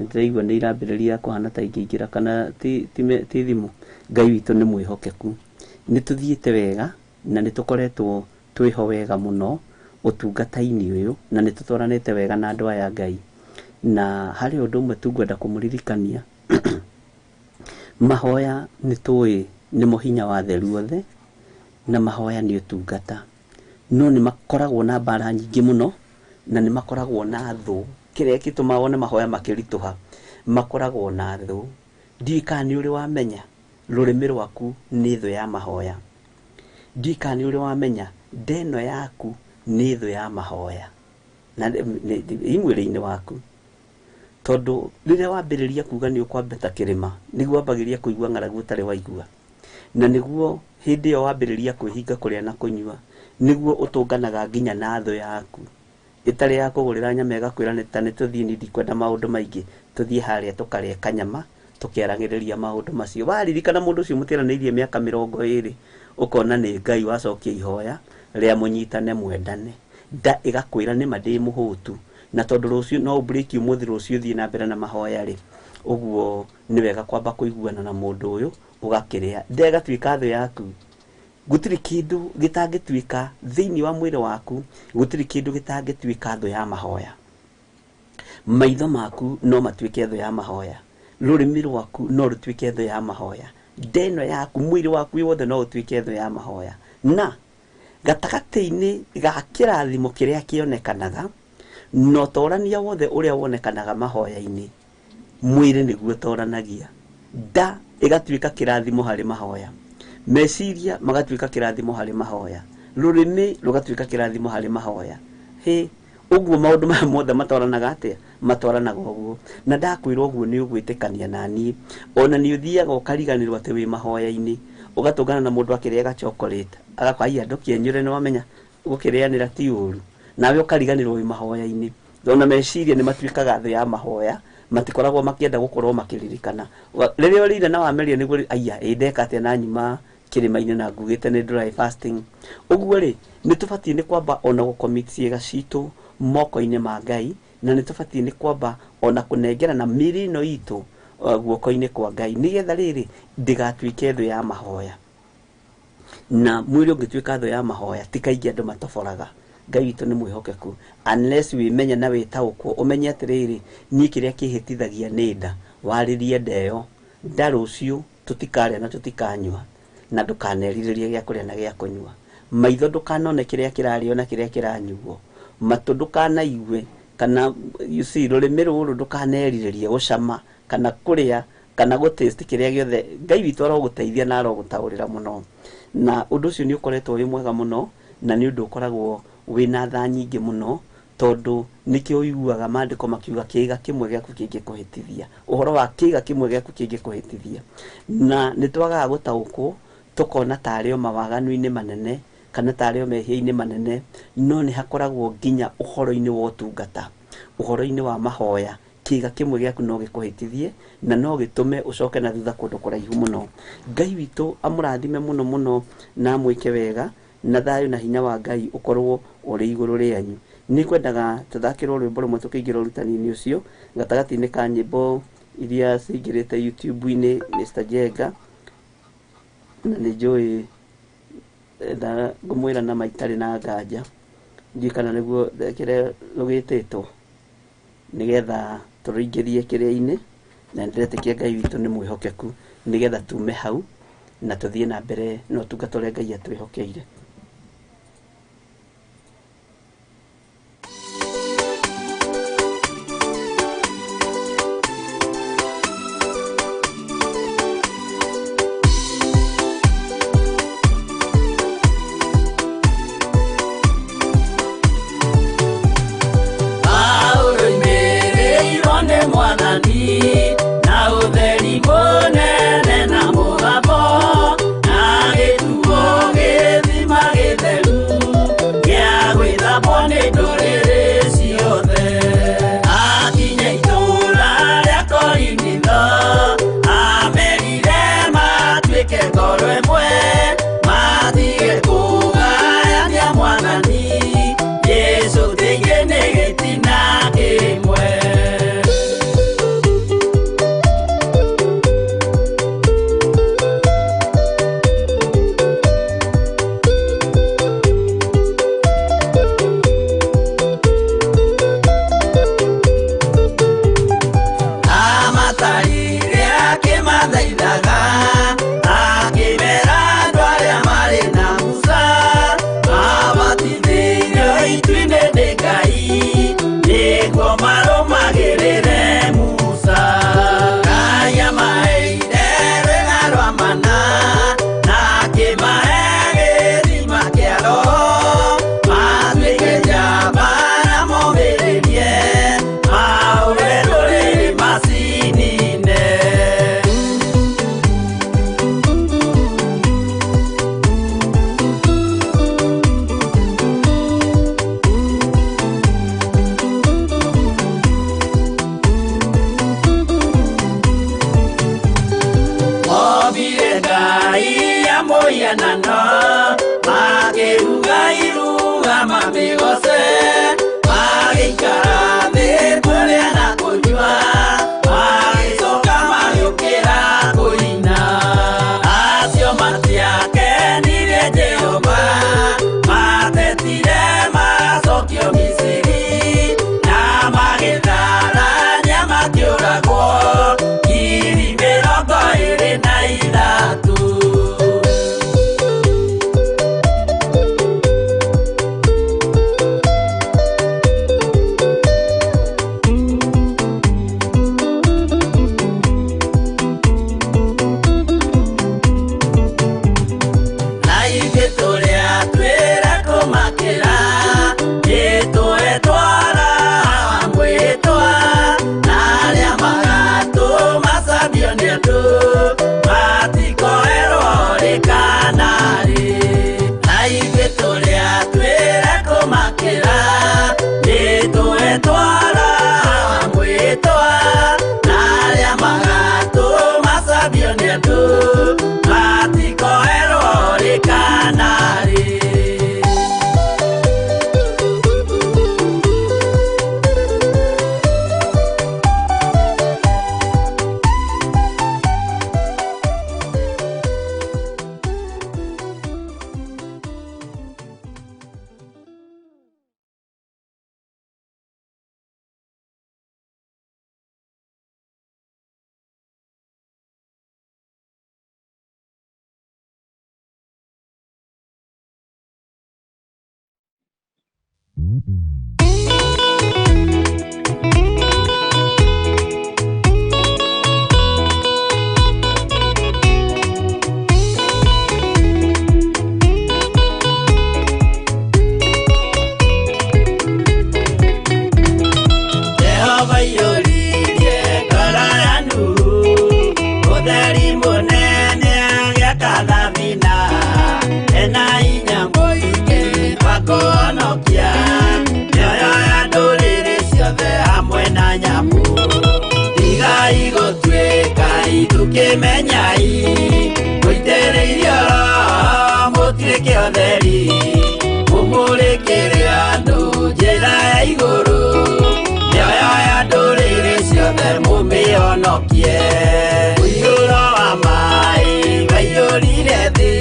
Nĩndĩraigua nĩ irambĩrĩria kũhana ta ingĩingĩra kana ti thimũ. Ngai witũ nĩ mwĩhokeku. Nĩ tũthiĩte wega na nĩ tũkoretwo twĩho wega mũno ũtungata-inĩ ũyũ, na nĩ tũtwaranĩte wega na andũ aya a Ngai. Na harĩ ũndũ ũmwe tu ngwenda kũmũririkania. Mahoya nĩ tũĩ nĩmo hinya wa theru othe, na mahoya nĩ ũtungata. No nĩ makoragwo na mbara nyingĩ mũno, na nĩ makoragwo na thũ. Kĩrĩa gĩtũmaga wone mahoya makĩritũha, makoragwo na thũ. Ndiũĩ kana nĩ ũrĩ wamenya rũrĩmĩ rwaku nĩ thũ ya mahoya. Ndiũĩ kana nĩ ũrĩ wamenya nda ĩno yaku nĩ thũ ya mahoya. Na ĩ mwĩrĩ-inĩ waku. Tondũ rĩrĩa wambĩrĩria kuga nĩ ũkwambata kĩrĩma, nĩguo wambagĩrĩria kũigua ng'aragu ũtarĩ waigua. Na nĩguo hĩndĩ ĩyo wambĩrĩria kwĩhinga kũrĩa na kũnyua, nĩguo ũtũnganaga nginya na thũ yaku. Ĩtarĩ ya kũgũrĩra nyama ĩgakwĩra nĩ ta nĩ tũthiĩ, niĩ ndikwenda maũndũ maingĩ, tũthiĩ harĩa tũkarĩe kanyama, tũkĩaragĩrĩria maũndũ macio. Waririkana mũndũ ũcio mũtiaranĩirie mĩaka mĩrongo ĩrĩ, ũkona nĩ Ngai wacokia ihoya rĩa mũnyitane mwendane. Nda ĩgakwĩra nĩma ndĩ mũhũtu, na tondũ rũciũ no ũbreak ũmũthĩ, rũciũ ũthiĩ na mbere na mahoya rĩ, ũguo nĩ wega kwamba kũiguana na mũndũ ũyũ ũgakĩrĩa. Nda ĩgatuĩka thũ yaku. Gũtirĩ kĩndũ gĩtangĩtuĩka thĩinĩ wa mwĩrĩ waku, gũtirĩ kĩndũ gĩtangĩtuĩka thũ ya mahoya. Maitho maku no matuĩke thũ ya mahoya, rũrĩmĩ rwaku no rũtuĩke thũ ya mahoya, nda ĩno yaku, mwĩrĩ waku wĩ wothe no ũtuĩke thũ ya mahoya. Na gatagatĩ-inĩ ga kĩrathimo kĩrĩa kĩonekanaga na ũtorania wothe ũrĩa wonekanaga mahoya-inĩ, mwĩrĩ nĩguo ũtoranagia. Nda ĩgatuĩka kĩrathimo harĩ mahoya, meciria magatuĩka kĩrathimo harĩ mahoya, rũrĩmĩ rũgatuĩka kĩrathimo harĩ mahoya. Hĩ, ũguo maũndũ maya mothe matwaranaga atĩa? Matwaranaga ũguo. Na ndakwĩra ũguo nĩ ũgwĩtĩkania na niĩ. Ona nĩ ũthiaga ũkariganĩrwo atĩ wĩ mahoya-inĩ, ũgatũngana na mũndũ akĩrĩaga chocolate, agakwĩra aiya ndũkĩenyũre nĩ wamenya gũkĩrĩanĩra ti ũru, nawe ũkariganĩrwo wĩ mahoya-inĩ. Ona meciria nĩ matuĩkaga thũ ya mahoya, matikoragwo makĩenda gũkorwo makĩririkana. Rĩrĩa ũrĩire na wameria nĩguo aiya ĩ ndeka atĩa na nyuma kĩrĩma-inĩ na ngugĩte nĩ dry fasting. Ũguo rĩ, nĩ tũbatiĩ nĩ kwamba ona gũcommit ciĩga citũ moko-inĩ ma Ngai, na nĩ tũbatiĩ nĩ kwamba ona kũnengerana mĩĩrĩ ĩno itũ guoko-inĩ kwa Ngai, nĩgetha rĩrĩ ndĩgatuĩke thũ ya mahoya. Na mwĩrĩ ũngĩtuĩka thũ ya mahoya, ti kaingĩ andũ matoboraga. Ngai witũ nĩ mwĩhokeku, unless wĩmenye na wĩtaũkwo, ũmenye atĩrĩrĩ, niĩ kĩrĩa kĩhĩtithagia nĩ nda, warĩrie nda ĩyo. Nda rũciũ tũtikarĩa na tũtikanyua, na ndũkanerirĩrie gĩa kũrĩa na gĩa kũnyua. Maitho ndũkanone kĩrĩa kĩrarĩo na kĩrĩa kĩranyuo, matũ ndũkanaigue, kana you see, rũrĩmĩ rũrũ ndũkanerirĩrie gũcama kana kũrĩa kana gũtaste kĩrĩa gĩothe. Ngai witũ arogũteithia na arogũtaũrĩra mũno. Na ũndũ ũcio nĩ ũkoretwo wĩ mwega mũno, na nĩ ũndũ ũkoragwo wĩna tha nyingĩ mũno, tondũ nĩkĩo ũiguaga maandĩko makiuga kĩĩga kĩmwe gĩaku kĩngĩkũhĩtithia, ũhoro wa kĩĩga kĩmwe gĩaku kĩngĩkũhĩtithia. Na nĩ twagaga gũtaũkwo, tũkona tarĩ o mawaganu-inĩ manene kana tarĩ o mehia-inĩ manene, no nĩ hakoragwo nginya ũhoro-inĩ wa ũtungata. Ũhoro-inĩ wa mahoya, kĩga kĩmwe gĩaku no gĩkũhĩtithie na no gĩtũme ũcoke na thutha kũndũ kũraihu mũno. Ngai witũ amũrathime mũno mũno na amwĩke wega, na thayũ na hinya wa Ngai ũkorwo ũrĩ igũrũ rĩanyu. Nĩ kwendaga tũthakĩrwo rwĩmbo rũmwe tũkĩingĩra ũrutani-inĩ ũcio gatagatĩ-inĩ ka nyĩmbo iria cingĩrĩte YouTube-inĩ Mr. Jenga, na nĩ njũĩ ngũmwĩra na maitarĩ na nganja ndiũĩ kana nĩguo kĩrĩa rũgĩtĩtwo, nĩgetha tũrũingĩrie kĩrĩa-inĩ, na nĩndĩretĩkia Ngai witũ nĩ mwĩhokeku, nĩgetha tume hau na tũthiĩ na mbere na ũtungata ũrĩa Ngai atwĩhokeire. Na ũtheri mũnene na mũgambo na gĩtuo gĩthima gĩtheru gĩa gwĩthambwo nĩ ndũrĩrĩ ciothe. Akinya itũũra rĩa Korinitho, amerire matuĩke ngoro ĩmwe, matige kũgayania Mwathani Jesũ thĩinĩ nĩ gĩtina kĩmwe. Amatarire akĩmathaithaga, akĩmera andũ arĩa marĩ na Musa, mabatithĩirio itu-inĩ nĩ Ngai, nĩguo marũmagĩrĩre Musa. Ngai amaheire rwĩga rwa mana, na akĩmahe gĩthima kĩa Roho, matuĩke njamba na momĩrĩrie, mahũre ndũrĩrĩ macinine. Mobire Ngai ya mũhianano, makĩruga iruga mamĩgoce, magĩikara thĩ kũrĩa na kũnyua, magĩcoka magĩũkĩra kũina. Acio matiakenirie Jehova, matetire macokio Misiri, na magĩtharania makĩũragwo 23,000. Na ithuĩ tũrĩa twĩra kũmakĩra, nĩtũhetwo Roho mwĩtwa, na arĩa magatũmacambio nĩ andũ, matikoerwo rĩ kana rĩ. Na ithuĩ tũrĩa twĩra kũmakĩra, nĩtũhetwo Roho mwĩtwa, na arĩa magatũmacambio nĩ andũ, matikoerwo rĩ kana rĩ. Jehova aiyũririe ngoro ya Nuhu, ũtheri mũnene agĩaka thabina, ena hinya mũingĩ wa kũhonokia. Mĩoyo Tigai gũtuĩka ithukĩmenyai mũitĩrĩirio Roho mũtuĩke ũtheri mũmũrĩkĩre andũ njĩra ya igũrũ mĩoyo ya ndũrĩrĩ ciothe mũmĩhonokie mũiyũro wa maĩ waiyũrire thĩ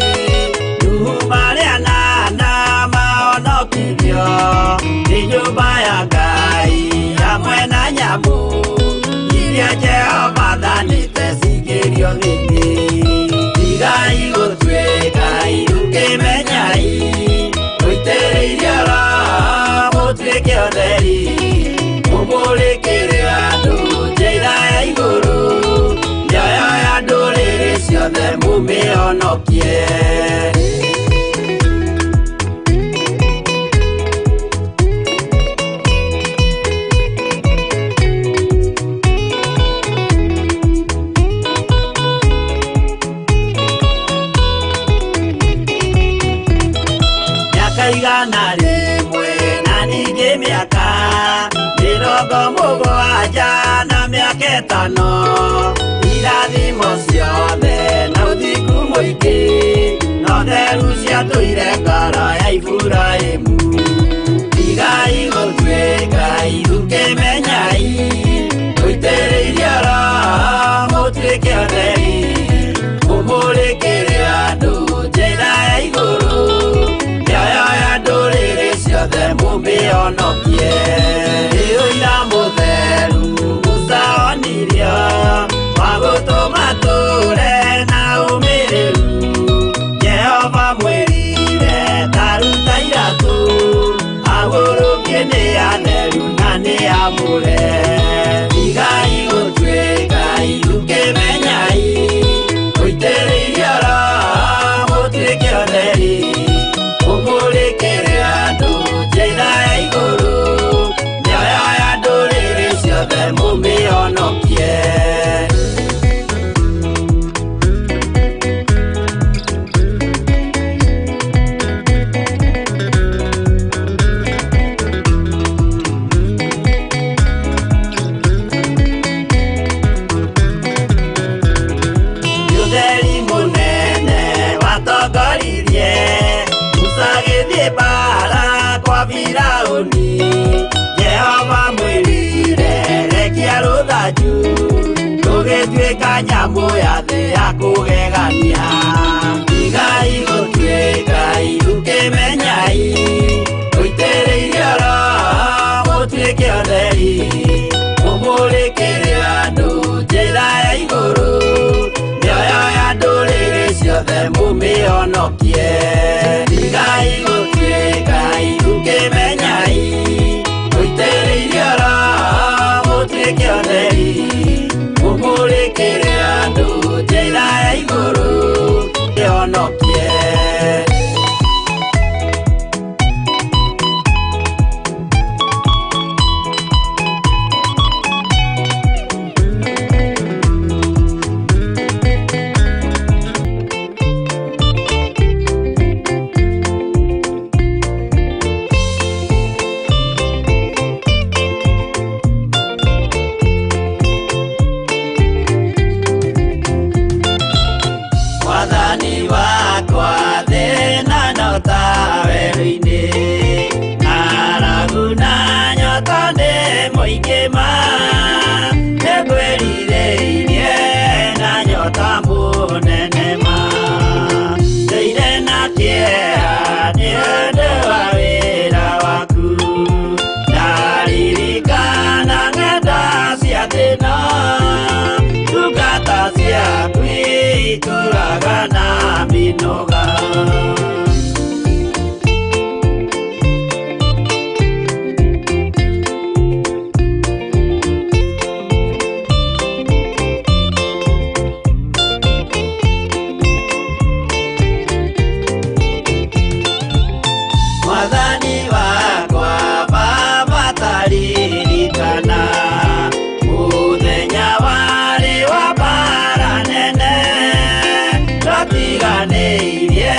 Nuhu marĩa nana mahonokirio nĩ nyũmba ya Ngai hamwe na nyamũ iria Jehova athanĩte cingĩrio thĩinĩ. Tigai gũtuĩka ithukĩmenyai mũitĩrĩirio Roho mũtuĩke ũtheri mũmũrĩkĩre andũ njĩra ya igũrũ mĩoyo ya ndũrĩrĩ ciothe mũmĩhonokie. Mĩaka 100 na ningĩ mĩaka 70 na mĩaka 5 irathimo ciothe na ũthingu mũingĩ no theru ciatũire ngoro ya Iburahĩmu. Tigai gũtuĩka ithukĩmenyai mũitĩrĩirio Roho mũtuĩke ũtheri mũmũrĩkĩre andũ njĩra ya igũrũ mĩoyo ya ndũrĩrĩ ciothe mũmĩhonokie. Nĩ ũira mũtheru Musa onirio wa gũtũma tũre na ũmĩrĩru Jehova mwĩrire ta ruta iratũ agũrũkie nĩ atheru na nĩ amũre. Tigai gũtuĩka ithukĩmenyai mũitĩrĩirio Roho mũtuĩke ũtheri mũmũrĩkĩre andũ njĩra ya igũrũ mĩoyo ya ndũrĩrĩ ciothe mũmĩhonokie. Ũtheri mũnene watongoririe Musa agĩthiĩ mbaara kwa Firaũni Jehova mwĩrire rekia rũthanju rũgĩtuĩka nyamũ ya thĩ ya kũgegania. Tigai gũtuĩka ithukĩmenyai mũitĩrĩirio Roho mũtuĩke ũtheri mũmũrĩkĩre andũ njĩra ya igũrũ mĩoyo ya ndũrĩrĩ ciothe mũmĩhonokie. Tigai gũtuĩka ithukĩmenyai mũitĩrĩirio Roho mũtuĩke ũtheri mũmũrĩkĩre andũ njĩra ya igũrũ mĩhonokie. Mwathani wakwa thĩna no ta werũ-inĩ ng'aragu na nyota nĩ mũingĩ ma nĩngwĩrirĩirie na nyota mũnene ma ndũire na kĩeha nĩ ũndũ wa wĩra waku ndaririkana ng'enda cia thĩna ndungata ciaku itũraga na mĩnoga. Mwathani wakwa Baba taririkana mũthenya warĩ wa mbaara nene twatiganĩirie.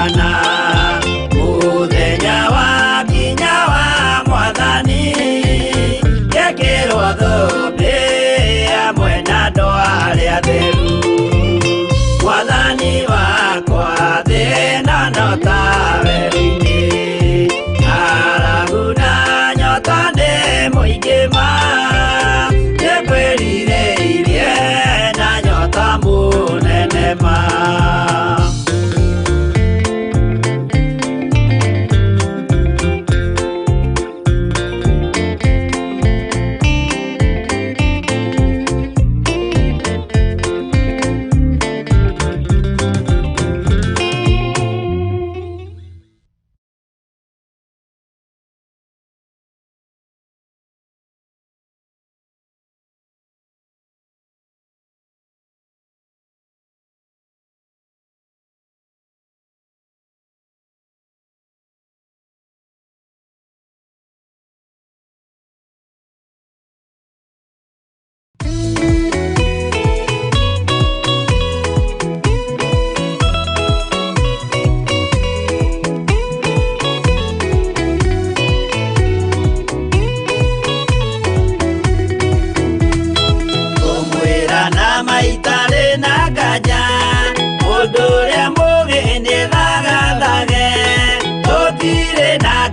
Kana mũthenya wa kinya wa mwathani ngekĩrwo thũmbĩ hamwe na andũ arĩa atheru. Mwathani wakwa thĩna no ta werũ-inĩ, ng'aragu na nyota nĩ mũingĩ ma, nĩngwĩrirĩirie na nyota mũnene ma.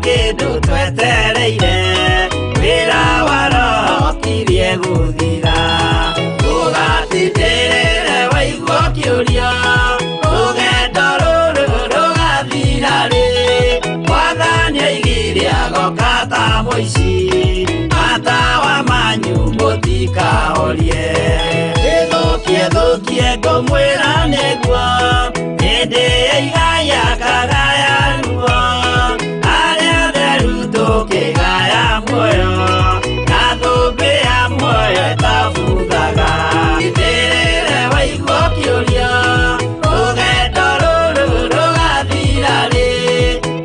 Kĩndũ twetereire wĩra wa roho kirie gũthira, ũgatindĩrĩre waigua ũkĩũria rũgendo rũrũ rũgathira rĩ, mwathani oigire agoka ta mũici, matawa manyu mũtikahorie. Ĩthũkie thũkie ngũmwĩra nĩguo hĩndĩ ya igaya kagaya ruo, tukigaya muoyo na thũmbĩ ya muoyo ĩtabuthaga. Itĩrĩre waigua ũkĩũria rũgendo rũrũ rũgathira rĩ,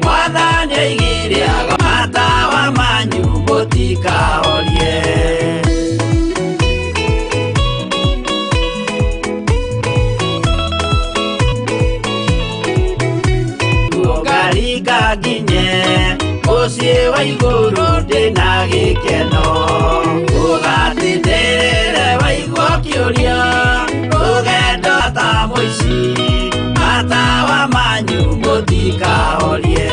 mwathani oigire matawa manyu mũtikahorie. Ngarika nginye mũciĩ wa igũrũ ndĩna gĩkeno, ũgatindĩrĩre waigua ũkĩũria rũgendo ta mũici, matawa manyu mũtikahorie.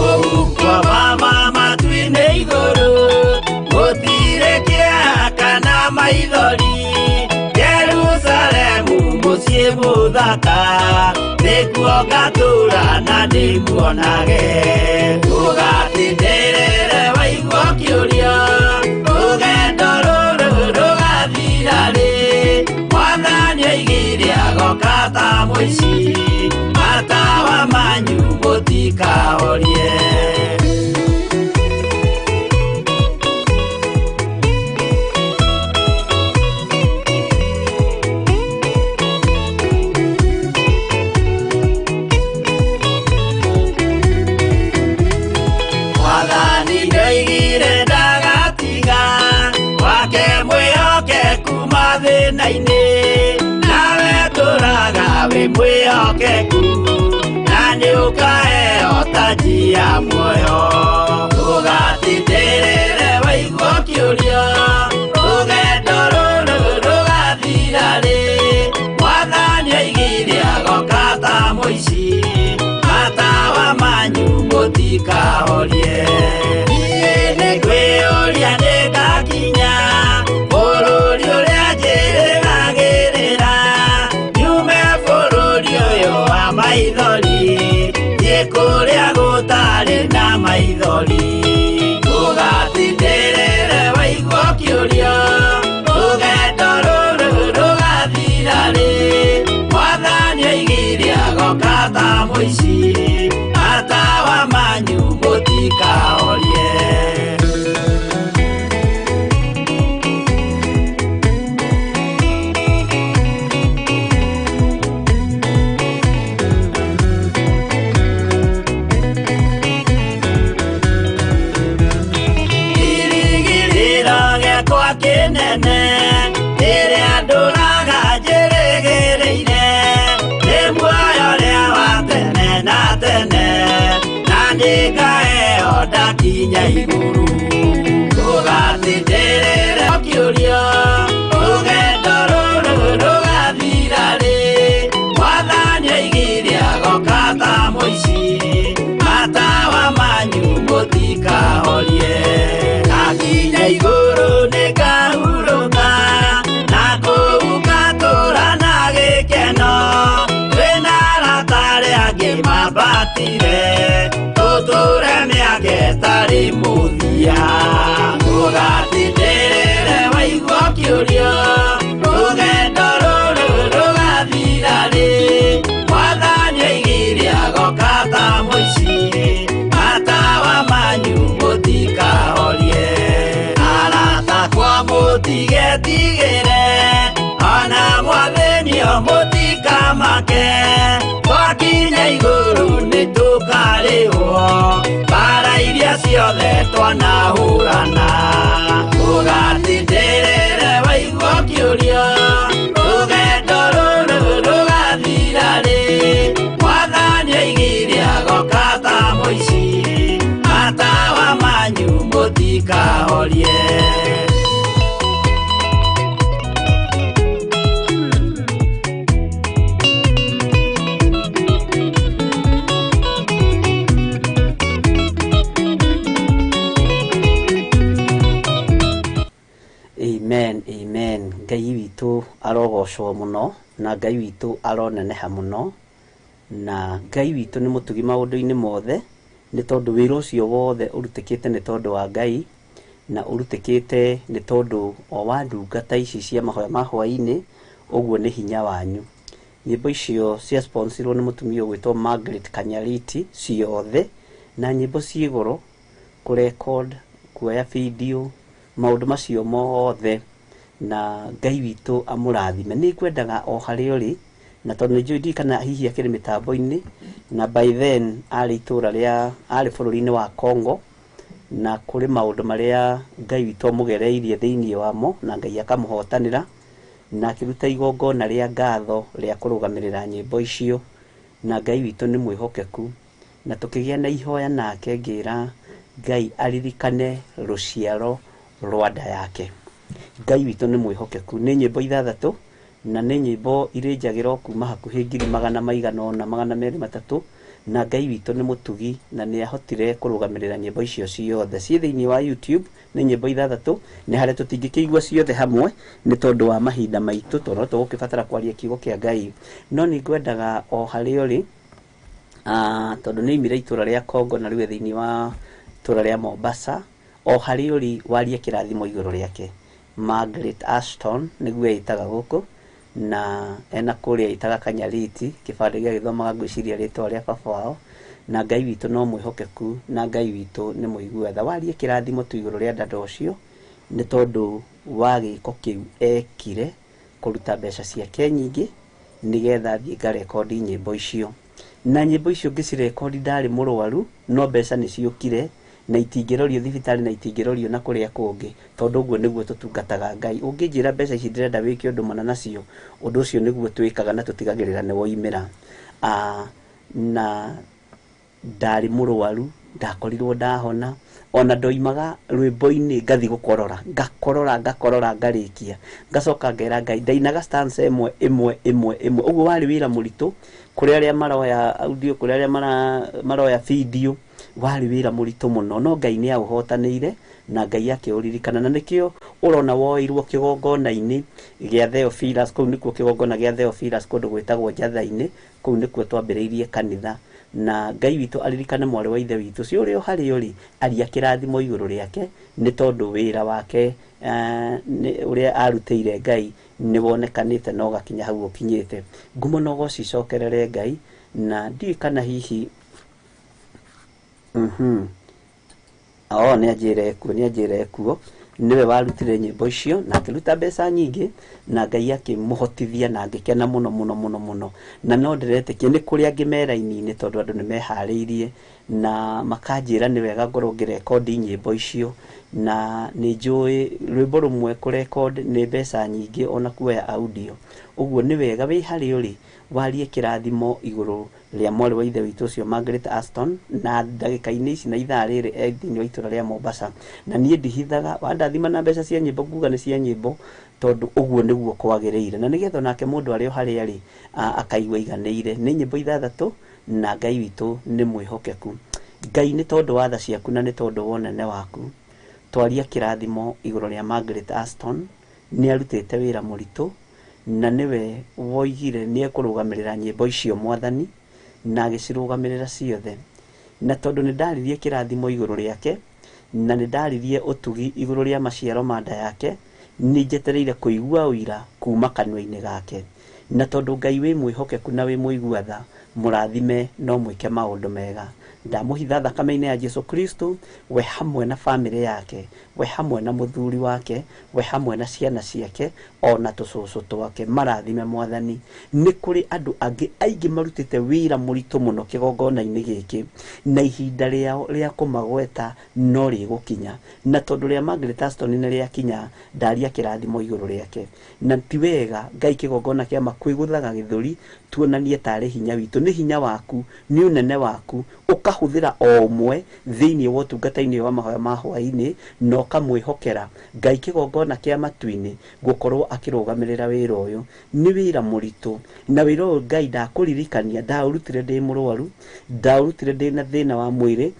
Ũhuko mama matu-inĩ igũrũ gũtirĩ kĩeha kana maithori, Jerusalemu mũciĩ mũthaka nĩkuo ngatũũra na ndĩmuonage. Ũgatindĩrĩre waigua ũkĩũria rũgendo rũrũ rũgathira rĩ, mwathani oigire agoka ta mũici, matawa manyu mũtikahorie. Thĩna-inĩ nawe tũraga wĩ mwĩhokeku, na nĩũkaheo taji ya muoyo. Ũgatindĩrĩre waigua ũkĩũria rũgendo rũrũ rũgathira rĩ, mwathani oigire agoka ta mũici, matawa manyu mũtikahorie. Niĩ nĩngwĩyũria nĩngakinya bũrũri ũrĩa njĩrĩgagĩrĩra, nyume bũrũri ũyũ wa maithori thiĩ kũrĩa gũtarĩ na maithori. Ũgatindĩrĩre waigua ũkĩũria rũgendo rũrũ rũgathira rĩ, mwathani oigire agoka ta mũici, matawa manyu mũtikahorie. Kĩnene rĩrĩa ndũraga njĩrĩgĩrĩire, nĩ muoyo ũrĩa wa tene na Nĩngaheo ndakinya igũrũ. Ndũgatindĩrĩre ũkĩũria, rũgendo rũrũ rũgathira rĩ? Mwathani oigire agoka ta mũici, matawa manyu mũtikahorie. Ndakinya igũrũ nĩngahurũka, na kũu ngatũũra na gĩkeno. Twĩna arata arĩa angĩ mambatire, tũtũũre mĩaka ĩtarĩ mũthia. Ndũgatindĩrĩre waigua ũkĩũrio, rũgendo rũrũ rũgathira rĩ? Mwathani oigire agoka ta mũici, matawa manyu mũtikahorie. Arata akwa mũtigetigĩre, ona mwathĩnio mũtikamake. Twakinya igũrũ nĩtũkarĩhwo mbara iria ciothe twanahũrana. Ndũgatindĩrĩre waigua ũkĩũrio, rũgendo rũrũ rũgathira rĩ? Mwathani oigire agoka ta mũici, matawa manyu mũtikahorie. Amen, amen. Ngai witũ arogocwo mũno na Ngai witũ aroneneha mũno, na Ngai witũ nĩ mũtugi maũndũ-inĩ mothe, nĩ tondũ wĩra ũcio wothe ũrutĩkĩte nĩ tondũ wa Ngai, na ũrutĩkĩte nĩ tondũ o wa ndungata ici cia mahoya ma hwaĩ-inĩ, ũguo nĩ hinya wanyu. Nyĩmbo icio cia sponsirwo nĩ mũtumia ũgwĩtwo Margaret Kanyariti ciothe, na nyĩmbo ciĩ goro kũrecord, kuoya video, maũndũ macio mothe, na Ngai witũ amũrathime. Nĩ ngwendaga o harĩa ũrĩ, na tondũ nĩ njũĩ ndiũĩ kana hihi akĩrĩ mĩtambo-inĩ, na by then arĩ itũra rĩa, arĩ bũrũri-inĩ wa Congo, na kũrĩ maũndũ marĩa Ngai witũ amũgereirie thĩinĩ wamo, na Ngai akamũhotanĩra, na akĩruta igongona rĩa ngatho rĩa kũrũgamĩrĩra nyĩmbo icio, na Ngai witũ nĩ mwĩhokeku. Na tũkĩgĩa na ihoya nake ngĩra Ngai aririkane rũciaro rwa nda yake. Ngai witũ nĩ mwĩhokeku. Nĩ nyĩmbo ithathatũ, na nĩ nyĩmbo irĩ njagĩro kuma hakuhĩ ngiri magana maigana ũna, magana merĩ matatũ, na Ngai witũ nĩ mũtugi na nĩ ahotire kũrũgamĩrĩra nyĩmbo icio ciothe. Ciĩ thĩinĩ wa YouTube, nĩ nyĩmbo ithathatũ, nĩ harĩa tũtingĩkĩigua ciothe hamwe nĩ tondũ wa mahinda maitũ, tondũ no tũgũkĩbatara kwaria kiugo kĩa Ngai. No nĩ ngwendaga o harĩa ũrĩ, tondũ nĩ oimire itũra rĩa Congo na rĩu e thĩinĩ wa itũra rĩa Mombasa, o harĩa ũrĩ warie kĩrathimo igũrũ rĩake. Margaret Ashton nĩguo eĩtaga gũkũ, na ena kũrĩa ĩtaga Kanyariti, kĩbandĩ gĩagĩthomaga ngwĩciria rĩtwa rĩa baba wao, na Ngai witũ no mwĩhokeku, na Ngai witũ nĩ mũigua tha. Warie kĩrathimo tu igũrũ rĩa dada ũcio, nĩ tondũ wa gĩko kĩu ekire kũruta mbeca ciake nyingĩ nĩgetha thiĩ ngarekondi nyĩmbo icio. Na nyĩmbo icio ngĩcirekondi ndarĩ mũrwaru, no mbeca nĩ ciũkire, na itingĩrorio thibitarĩ na itingĩrorio na kũrĩa kũngĩ, tondũ ũguo nĩguo tũtungataga Ngai. Ũngĩnjĩra mbeca ici ndĩrenda wĩke ũndũ mũna nacio, ũndũ ũcio nĩguo twĩkaga na tũtigagĩrĩra nĩ woimĩra. Na ndarĩ mũrwaru, ndakorirwo ndahona, ona ndoimaga rwĩmbo-inĩ ngathi gũkorora, ngakorora, ngakorora, ngarĩkia, ngacoka ngera Ngai, ndainaga stanza ĩmwe ĩmwe ĩmwe ĩmwe. Ũguo warĩ wĩra mũritũ kũrĩ arĩa maroya audio, kũrĩ arĩa maroya video, warĩ wĩra mũritũ mũno, no Ngai nĩ aũhotanĩire na Ngai akĩũririkana, na nĩkĩo ũrona woeirwo kĩgongona-inĩ gĩa Theophilus. Kũu nĩkuo kĩgongona gĩa Theophilus, kũndũ gwĩtagwo Njatha-inĩ, kũu nĩkuo twambĩrĩirie kanitha. Na Ngai witũ aririkane mwarĩ wa ithe witũ ũcio, ũrĩa o harĩa ũrĩ, aria kĩrathimo igũrũ rĩake, nĩ tondũ wĩra wake ũrĩa arutĩire Ngai nĩ wonekanĩte na ũgakinya hau ũkinyĩte. Ngumo na ũgoci icokerere Ngai, na ndiũĩ kana hihi nĩ anjĩre ekuo, nĩ anjĩre ekuo, nĩwe warutire nyĩmbo icio na akĩruta mbeca nyingĩ, na Ngai akĩmũhotithia na ngĩkena mũno mũno mũno mũno. Na no ndĩretĩkia nĩ kũrĩ angĩ me raini-inĩ, tondũ andũ nĩ meharĩirie Na makanjĩra nĩ wega ngorwo ngĩrekondi nyĩmbo icio, na nĩ njũĩ rwĩmbo rũmwe kũrecord nĩ mbeca nyingĩ ona kuoya audio. Ũguo nĩ wega wĩ harĩa ũrĩ warie kĩrathimo igũrũ rĩa mwarĩ wa ithe witũ ũcio Margaret Aston, na ndagĩka-inĩ ici na ithaa rĩrĩ e thĩinĩ wa itũra rĩa Mombasa. Na niĩ ndihithaga, wandathima na mbeca cia nyĩmbo nguga nĩ cia nyĩmbo, tondũ ũguo nĩguo kwagĩrĩire, na nĩgetha onake mũndũ arĩ o harĩa arĩ akaigua aiganĩire. Nĩ nyĩmbo 6 na Ngai witũ nĩ mwĩhokeku. Ngai, nĩ tondũ wa tha ciaku na nĩ tondũ wa ũnene waku, twaria kĩrathimo igũrũ rĩa Margaret Aston. Nĩ arutĩte wĩra mũritũ, na nĩwe woigire nĩ ekũrũgamĩrĩra nyĩmbo icio Mwathani, na agĩcirũgamĩrĩra ciothe. Na tondũ nĩ ndaririe kĩrathimo igũrũ rĩake, na nĩ ndaririe ũtugi igũrũ rĩa maciaro ma nda yake, nĩ njetereire kũigua ũira kuma kanua-inĩ gake. Na tondũ Ngai wĩ mwĩhokeku na wĩ mũigua tha, mũrathime no mwĩke maũndũ mega. Ndamũhitha thakame-inĩ ya Jesu Kristo, we hamwe na bamĩrĩ yake, we hamwe na mũthuri wake, we hamwe na ciana ciake, ona tũcũcũ twake. Marathime Mwathani. Nĩ kũrĩ andũ angĩ aingĩ marutĩte wĩra mũritũ mũno kĩgongona-inĩ gĩkĩ, na ihinda rĩao rĩa kũmagweta no rĩgũkinya. Na tondũ rĩa Margaret Aston nĩ rĩakinya, ndaria kĩrathimo igũrũ rĩake. Na ti wega Ngai kĩgongona kĩa makwĩgũthaga gĩthũri tuonanie tarĩ hinya witũ. Nĩ hinya waku, nĩ ũnene waku, ũkahũthĩra o ũmwe thĩinĩ wa ũtungata-inĩ wa mahoya ma hwaĩ-inĩ, na ũkamwĩhokera Ngai kĩgongona kĩa matu-inĩ gũkorwo akĩrũgamĩrĩra wĩra ũyũ. Nĩ wĩra mũritũ, na wĩra ũyũ Ngai ndakũririkania, ndaũrutire ndĩ mũrwaru, ndaũrutire ndĩ na thĩna wa mwĩrĩ,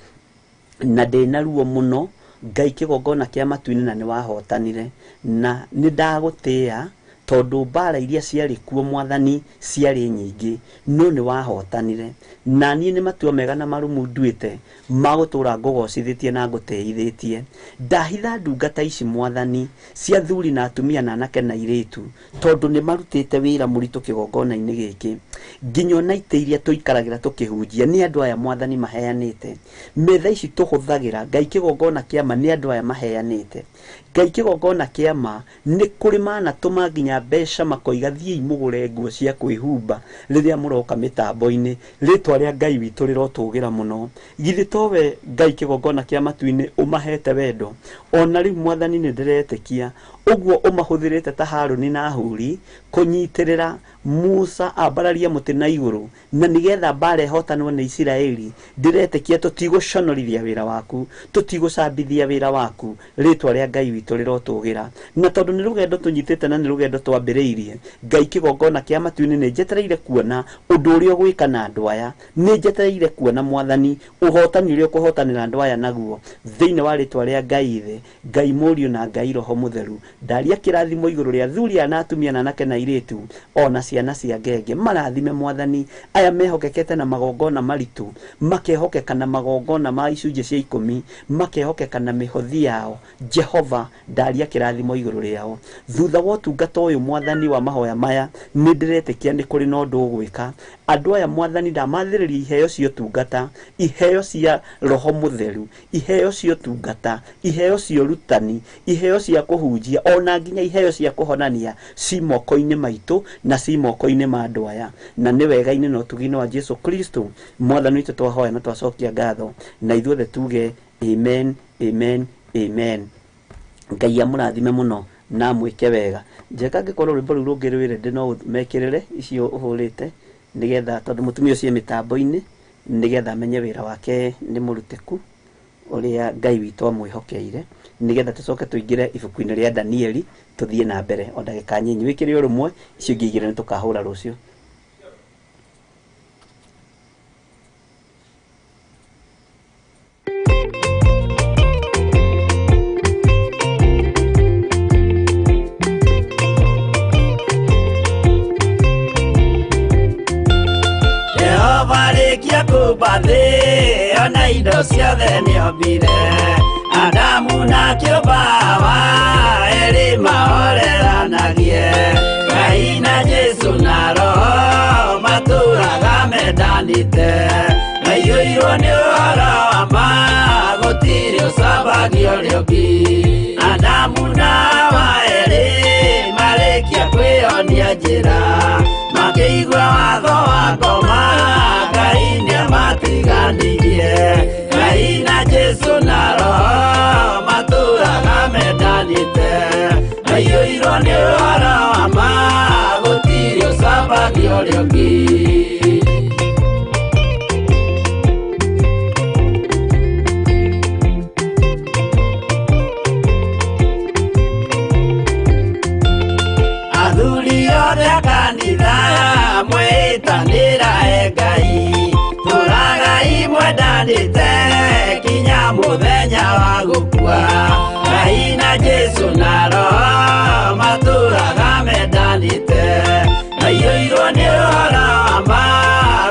na ndĩ na ruo mũno. Ngai kĩgongona kĩa matu-inĩ, na nĩ wahotanire, na nĩ ndagũtĩĩa tondũ mbara iria ciarĩ kuo Mwathani ciarĩ nyingĩ, no nĩ wahotanire. Na niĩ nĩ matua mega na marũmu nduĩte ma gũtũũra ngũgocithĩtie na ngũtĩithĩtie. Ndahitha ndungata ici Mwathani cia athuri na atumia na anake na airĩtu, tondũ nĩ marutĩte wĩra mũritũ kĩgongona-inĩ gĩkĩ. Nginya ona itĩ iria tũikaragĩra tũkĩhunjia nĩ andũ aya Mwathani maheanĩte. Metha ici tũhũthagĩra Ngai kĩgongona kĩa ma nĩ andũ aya maheanĩte. Ngai kĩgongona kĩa ma nĩ kũrĩ manatũma nginya mbeca makoiga thiĩi mũgũre nguo cia kwĩhumba rĩrĩa mũroka mĩtambo-inĩ. Rĩtwa rĩa Ngai witũ rĩrotũgĩra mũno. Githĩ towe Ngai kĩgongona kĩa matu-inĩ ũmahete wendo? Ona rĩu Mwathani nĩ ndĩretĩkia ũguo ũmahũthĩrĩte ta Harũni na Huri kũnyitĩrĩra Musa ambararie mũtĩ na igũrũ, na nĩgetha mbara ĩhotanwo nĩ Isiraeli. Ndĩretĩkia tũtigũconorithia wĩra waku, tũtigũcambithia wĩra waku. Rĩtwa rĩa Ngai witũ rĩrotũgĩra. Na tondũ nĩ rũgendo tũnyitĩte na nĩ rũgendo twambĩrĩirie, Ngai kĩgongona kĩa matu-inĩ nĩ njetereire kuona ũndũ ũrĩa ũgwĩka na andũ aya. Nĩ njetereire kuona Mwathani ũhotani ũrĩa ũkũhotanĩra andũ aya naguo, thĩinĩ wa rĩtwa rĩa Ngai Ithe, Ngai Mũriũ na Ngai Roho Mũtheru. Ndaria kĩrathimo igũrũ rĩa athuri aya na atumia na anake na airĩtu, ona ciana cia ngenge. Marathime Mwathani aya mehokekete na magongona maritũ, makehokeka na magongona ma icunjĩ cia 10, makehokeka na mĩhothi yao. Jehova, ndaria kĩrathimo igũrũ rĩao. Thutha wa ũtungata ũyũ Mwathani wa mahoya maya, nĩ ndĩretĩkia nĩ kũrĩ na ũndũ ũgwĩka. Andũ aya Mwathani ndamathĩrĩria iheo cia ũtungata, iheo cia Roho Mũtheru, iheo cia ũtungata, iheo cia ũrutani, iheo cia kũhunjia, ona nginya iheo cia kũhonania ci moko-inĩ maitũ na ci moko-inĩ ma andũ aya. Na nĩ wega-inĩ na ũtugi-inĩ wa Jesu Kristo Mwathani witũ twahoya na twacokia ngatho, na ithuothe tuge amen, amen, amen. Ngai amũrathime mũno na amwĩke wega. Njeka angĩkorwo rwĩmbo rũu rũngĩ rwĩ ready no mekĩrĩre icio ũhũrĩte, nĩgetha tondũ mũtumia ũcio e mĩtambo-inĩ, nĩgetha amenye wĩra wake nĩ mũrutĩku ũrĩa Ngai witũ amwĩhokeire, nĩgetha tũcoke tũingĩre ibuku-inĩ rĩa Danieli tũthiĩ na mbere o ndagĩka nyinyi. Wĩkĩre o rũmwe, icio ingĩ igĩrĩ nĩ tũkahũra rũciũ. Jehova rĩkia kũmba thĩ, ona indo ciothe nĩombire. Adamu na kĩũmba Hawa, erĩ mahoreranagie. Ngai na Jesu na Roho matũraga mendanĩte. Maiyũirwo nĩ ũhoro wa ma, gũtirĩ ũcambagio ũrĩa ũngĩ. Adamu na Hawa erĩ marĩkia kwĩyonia njĩra, makĩigua watho wa ngoma, Ngai nĩamatiganirie. Maiyũirwo nĩ ũhoro wa ma gũtirĩ ũcambagia ũrĩa ũngĩ. Athuri othe a kanitha mwĩtanĩra e Ngai, tũragai mwendanĩte kinya mũthenya wa gũkua. Ngai na Jesũ na Roho matũraga mendanĩte, maiyũirwo nĩ ũhoro wa ma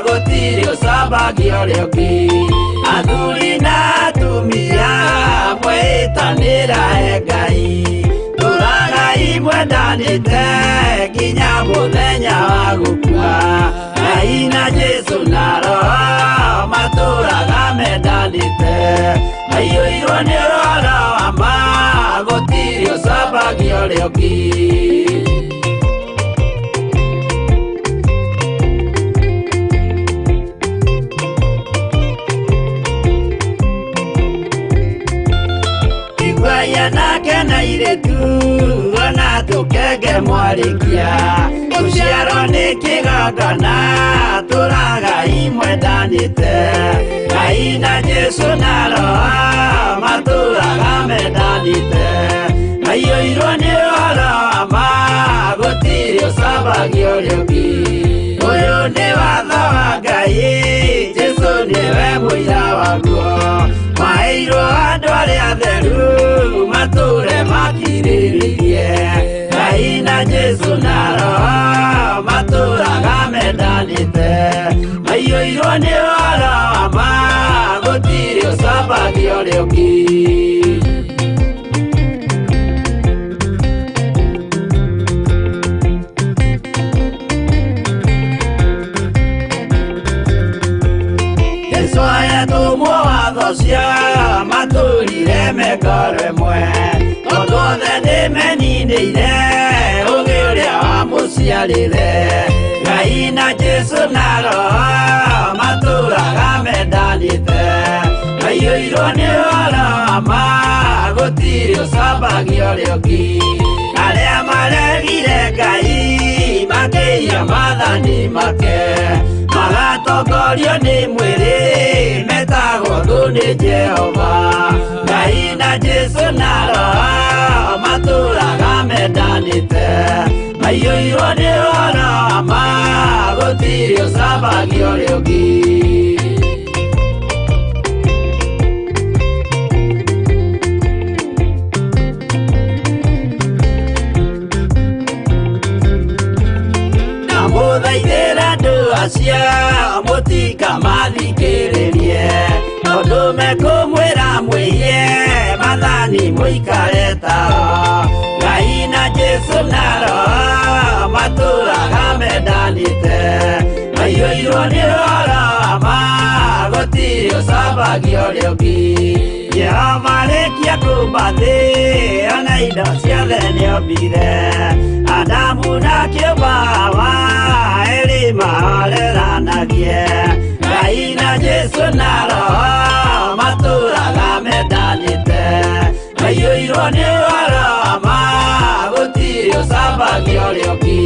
gũtirĩ ũcambagia ũrĩa ũngĩ. Athuri na atumia mwĩtanĩra e Ngai, tũragai mwendanĩte kinya mũthenya wa gũkua. Ngai na Jesũ na Roho matũraga mendanĩte, maiyũirwo nĩ ũhoro wa ma gũtirĩ ũcambagia ũrĩa ũngĩ. Iguai anake na airĩtu ona tũkenge mwarĩkia, gũciarwo nĩ kĩgongona tũragai mwendanĩte. Ngai na Jesũ na Roho matũraga mendanĩte, maiyũirwo nĩ ũhoro wa ma gũtirĩ ũcambagia ũrĩa ũngĩ. Ũyũ nĩ watho wa Ngai, Jesũ nĩwe mũira waguo, maheirwo andũ arĩa atheru matũre makirĩrĩirie. Ngai na Jesũ na Roho matũraga mendanĩte, maiyũirwo nĩ ũhoro wa ma gũtirĩ ũcambagia ũrĩa ũngĩ. Jesũ ayatũmwo watho cia matũrire mekoro ĩmwe, tondũ othe nĩmeninĩire ũgĩ ũrĩa wamũciarire. Ngai na Jesũ na Roho matũraga mendanĩte, maiyũirwo nĩ ũhoro wa ma gũtirĩ ũcambagia ũrĩa ũngĩ. Arĩa maregire Ngai makĩiya maathani make, magatongorio nĩ mwĩrĩ metagwo thũ nĩ Jehova. Ngai na Jesũ na Roho matũraga mendanĩte, maiyũirwo nĩ ũhoro wa ma gũtirĩ ũcambagia ũrĩa ũngĩ. Ndamũthaithĩra andũ acio mũtikamathikĩrĩrie, tondũ mekũmwĩra mwĩhie maathani mũikare tao. Ngai na Jesũ na Roho matũraga mendanĩte, maiyũirwo nĩ ũhoro wa ma gũtirĩ ũcambagia ũrĩa ũngĩ. Jehova arĩkia kũũmba thĩ ona indo ciothe nĩombire, Adamu na kĩũmba Hawa erĩ mahoreranagie. Ngai na Jesũ na Roho matũraga mendanĩte, maiyũirwo nĩ ũhoro wa ma gũtirĩ ũcambagia ũrĩa ũngĩ.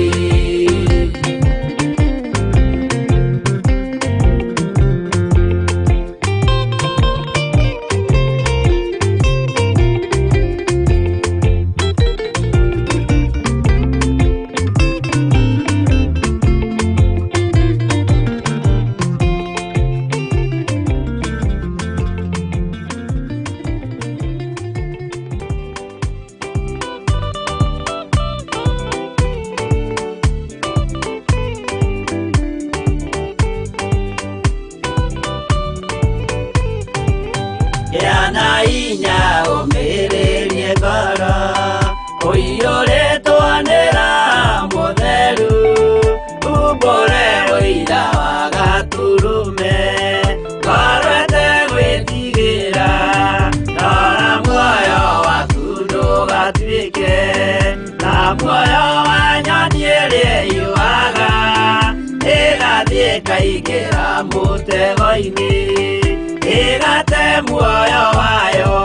Gĩa na hinya ũmĩrĩrie ngoro, ũiyũrĩtwo nĩ Roho Mũtheru, umbũre ũira wa Gatũrũme, ngoro ĩtegwĩtigĩra, rora muoyo waku ndũgatuĩke ta muoyo wa nyoni ĩrĩa ĩyũaga, ĩgathiĩ ĩkaingĩra mũtego-inĩ, ĩgate muoyo wayo.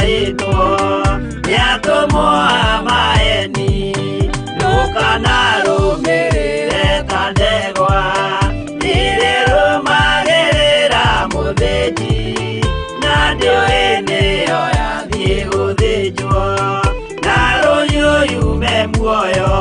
matahĩtwo nĩ atũmwo a maeni ndũkanarũmĩrĩre ta ndegwa irĩrũmagĩrĩra mũthĩnji na ndĩũĩ nĩyo yathiĩ gũthĩnjwo na rũhiũ yume muoyo.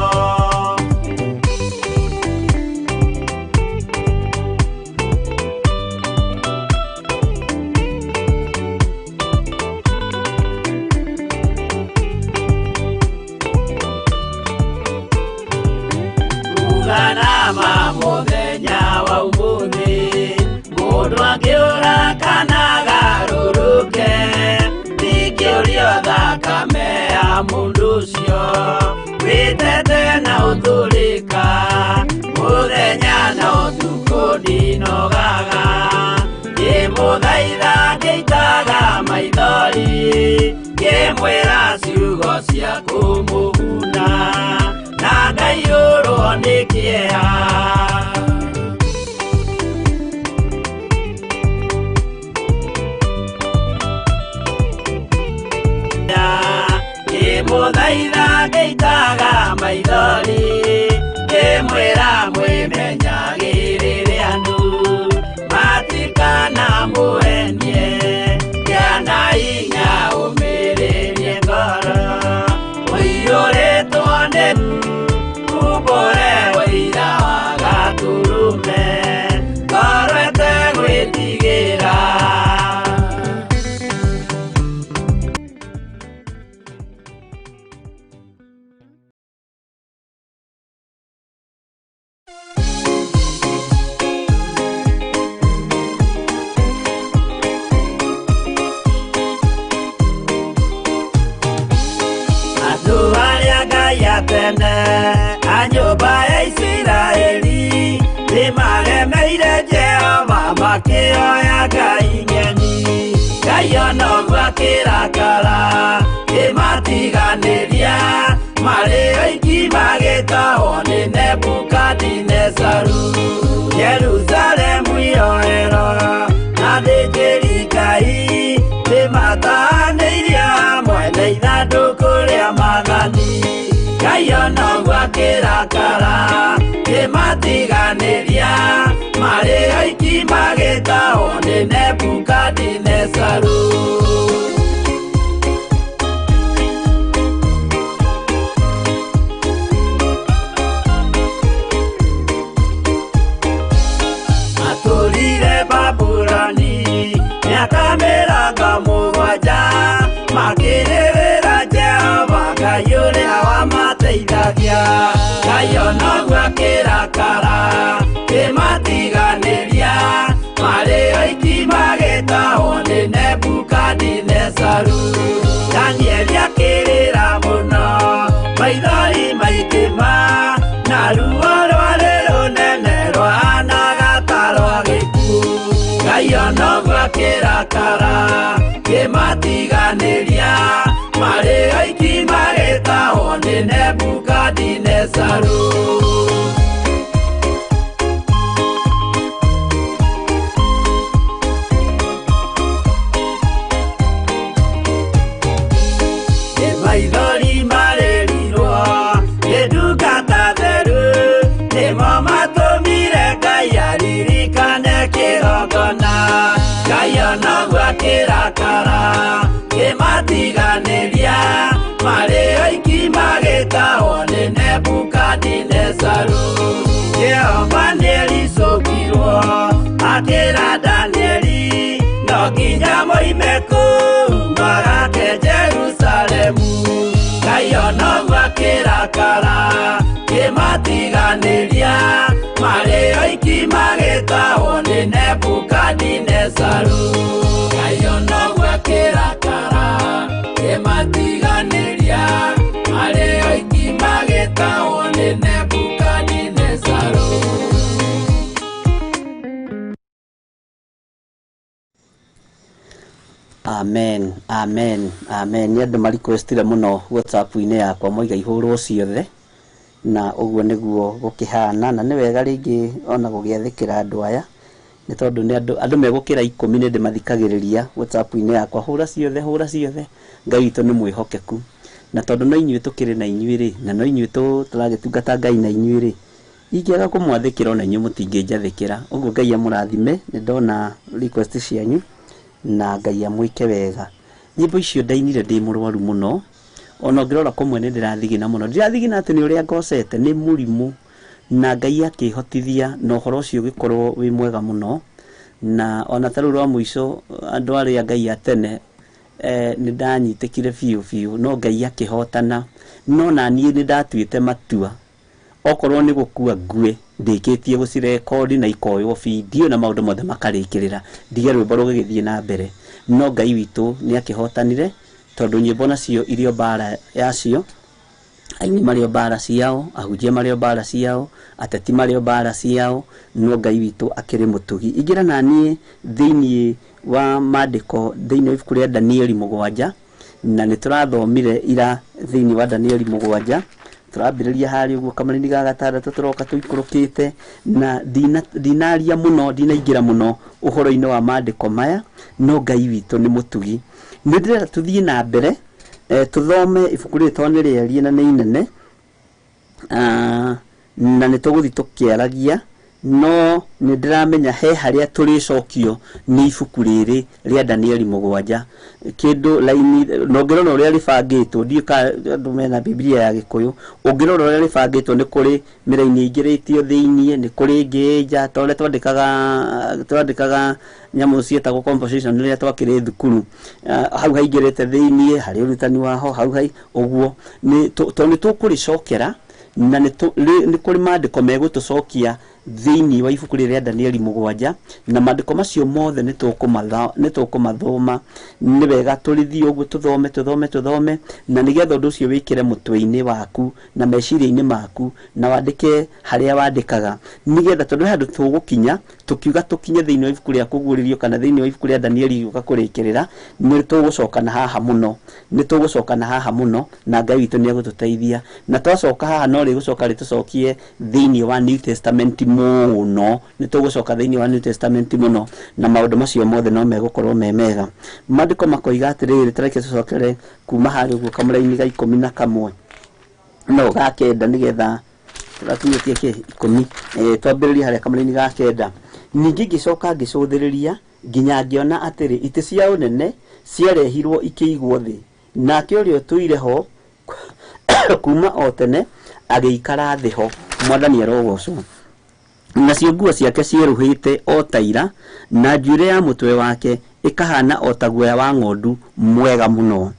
Uganama mũthenya wa ũmũthĩ mũndũ angĩũra kana agarũrũke ndingĩũrio thakame ya mũndũ ũcio wĩtete na ũtũrĩka mũthenya na ũtukũ ndinogaga ngĩmũthaitha ngĩitaga maithori ngĩmwĩra ciugo cia kũmũguna na ngaiyũrwo nĩ kĩeha. Ngĩmũthaitha ngĩitaga maithori ngĩmwĩra mwĩmenyagĩrĩre andũ matikanamũhenie kĩana hinya ũmĩrĩrie ngoro ũiyũrĩtwo nĩ umbũre ũira wa Gatũrũme ngoro ĩtegwĩtigĩra. Andũ arĩa Ngai a tene a nyũmba ya Isiraeli nĩmaremeire Jehova makĩoya ngai ng'eni. Ngai ona ũguo akĩrakara kĩmatiganĩria marĩ oiki magĩtahwo nĩ Nebukadinezaru. Jerusalemu iroero na athĩnjĩri Ngai nĩmatahanĩirio hamwe na ithandũkũ rĩa maathani. Ngai ona ũguo akĩrakara kĩmatiganĩria marĩ oiki magĩtahwo nĩ Nebukadinezaru. Matũrire Babuloni mĩaka mĩrongo mũgwanja makĩrĩrĩra Jehova Ngai ũrĩa wamateithagia. Ngai ona ũguo akĩrakara kĩmatiganĩria marĩ oiki magĩtahwo nĩ Nebukadinezaru. Danieli akĩrĩra mũno maithori maingĩ na ruo rwarĩ rũnene rwahanaga ta rwa gĩkuũ. Ngai ona ũguo akĩrakara kĩmatiganĩria marĩ oiki magĩtahwo nĩ Nebukadinezaru. Maithori marĩrirwo nĩ ndungata theru nĩmo matũmire Ngai aririkane kĩgongona. Ngai ona ũguo akĩrakara kĩmatiganĩria marĩ oiki magĩtahwo nĩ Nebukadinezaru. Jehova nĩericũkirwo akĩra Danieli no nginya moime kũu magake Jerusalemu. Ngai ona ũguo akĩrakara kĩmatiganĩria marĩ oiki magĩtahwo nĩ Nebukadinezaru. Ngai ona ũguo akĩrakara kĩmatiganĩria marĩ oiki magĩtahwo nĩ Nebukadinezaru. Amen, amen, amen. Nĩ andũ marequestire mũno WhatsApp-inĩ yakwa moiga ihũrwo ciothe na ũguo nĩguo gũkĩhana na nĩ wega rĩngĩ ona gũgĩathĩkĩra andũ aya Nĩ tondũ nĩ andũ andũ megũkĩra 10 nĩ ndĩmathikagĩrĩria WhatsApp-inĩ yakwa, hũra ciothe, hũra ciothe. Ngai witũ nĩ mwĩhokeku, na tondũ no inyuĩ tũkĩrĩ na inyuĩ rĩ, na no inyuĩ tũragĩtungata Ngai na inyuĩ rĩ, ingĩaga kũmwathĩkĩra ona inyuĩ mũtingĩnjathĩkĩra. Ũguo Ngai amũrathime, nĩ ndona request cianyu na Ngai amwĩke wega. Nyĩmbo icio ndainire ndĩ mũrwaru mũno, ona ũngĩrora kũmwe nĩ ndĩrathigina mũno. Ndirathigina atĩ nĩ ũrĩa ngocete, nĩ mũrimũ, na Ngai akĩhotithia na ũhoro ũcio ũgĩkorwo wĩ mwega mũno. Na ona ta rĩu rwa mũico andũ arĩa Ngai a tene, nĩ ndanyitĩkire biũ biũ, no Ngai akĩhotana. No naniĩ nĩ ndatuĩte matua, okorwo nĩ gũkua ngue, ndĩkĩtie gũcirekondi na ikoywo video na maũndũ mothe makarĩkĩrĩra, ndige rwĩmbo rũgĩgĩthiĩ na mbere. No Ngai witũ nĩ akĩhotanire, tondũ nyĩmbo nacio irio mbara yacio, aini marĩ o mbara ciao, ahunjia marĩ o mbara ciao, ateti marĩ o mbara ciao, no Ngai witũ akĩrĩ mũtugi. Ingĩra naniĩ thĩiniĩ wa maandĩko, thĩiniĩ wa ibuku rĩa Danieli 7, na nĩ tũrathomire ira thĩiniĩ wa Danieli 7, tũrambĩrĩria harĩa ũguo kamũraini ga gatandatũ tũroka tũikũrũkĩte, na ndinaria mũno, ndinaingĩra mũno ũhoro-inĩ wa maandĩko maya, no Ngai witũ nĩ mũtugi. Nĩ ndĩrenda tũthiĩ na mbere, tũthome ibuku rĩrĩ tondũ nĩ rĩarie na nĩ inene, na nĩ tũgũthiĩ tũkĩaragia, no nĩ ndĩramenya he harĩa tũrĩcokio nĩ ibuku rĩrĩ rĩa Danieli 7. Kĩndũ laini, na ũngĩrora ũrĩa rĩbangĩtwo, ndiũĩ kana andũ mena Bibilia ya Gĩkũyũ, ũngĩrora ũrĩa rĩbangĩtwo nĩ kũrĩ mĩraini ĩingĩrĩtio thĩiniĩ, nĩ kũrĩ ĩngĩ nja, ta ũrĩa twandĩkaga nyamũ ciĩtagwo composition rĩrĩa twakĩrĩ thukuru. Hau haingĩrĩte thĩiniĩ, harĩ ũrutani waho, hau hai, ũguo. Tondũ nĩ tũkũrĩcokera, na nĩ kũrĩ maandĩko megũtũcokia thĩiniĩ wa ibuku rĩrĩ rĩa Danieli 7, na maandĩko macio mothe nĩ tũkũmathoma. Nĩ wega tũrĩthiĩ ũguo tũthome, tũthome, tũthome, na nĩgetha ũndũ ũcio wĩkĩre mũtwe-inĩ waku na meciria-inĩ maku, na wandĩke harĩa wandĩkaga, nĩgetha tondũ he handũ tũgũkinya tũkiuga tũkinye thĩiniĩ wa ibuku rĩa kũguũrĩrio kana thĩiniĩ wa ibuku rĩa Danieli gũka kũrĩkĩrĩra, nĩ tũgũcoka na haha mũno, nĩ tũgũcoka na haha mũno, na Ngai witũ nĩ egũtũteithia. Na twacoka haha no rĩgũcoka rĩtũcokie thĩiniĩ wa New Testament mũno, nĩ tũgũcoka thĩiniĩ wa New Testament mũno, na maũndũ macio mothe no megũkorwo me mega. Maandĩko makoiga atĩrĩrĩ, tareke tũcokere kuma harĩa ũguo kamũraini ga 11, no ga 9, nĩgetha tũrakinyĩtie kĩ 10, twambĩrĩrie harĩa kamũraini ga 9. Ningĩ ngĩcoka ngĩcũthĩrĩria nginya ngĩona atĩrĩ, itĩ cia ũnene ciarehirwo ikĩigwo thĩ, nake ũrĩa ũtũire ho kuma o tene agĩikara thĩ ho. Mwathani arogocwo. Nacio nguo ciake cierũhĩte o ta ira, na njuĩrĩ ya mũtwe wake ĩkahana o ta guoya wa ng'ondu mwega mũno.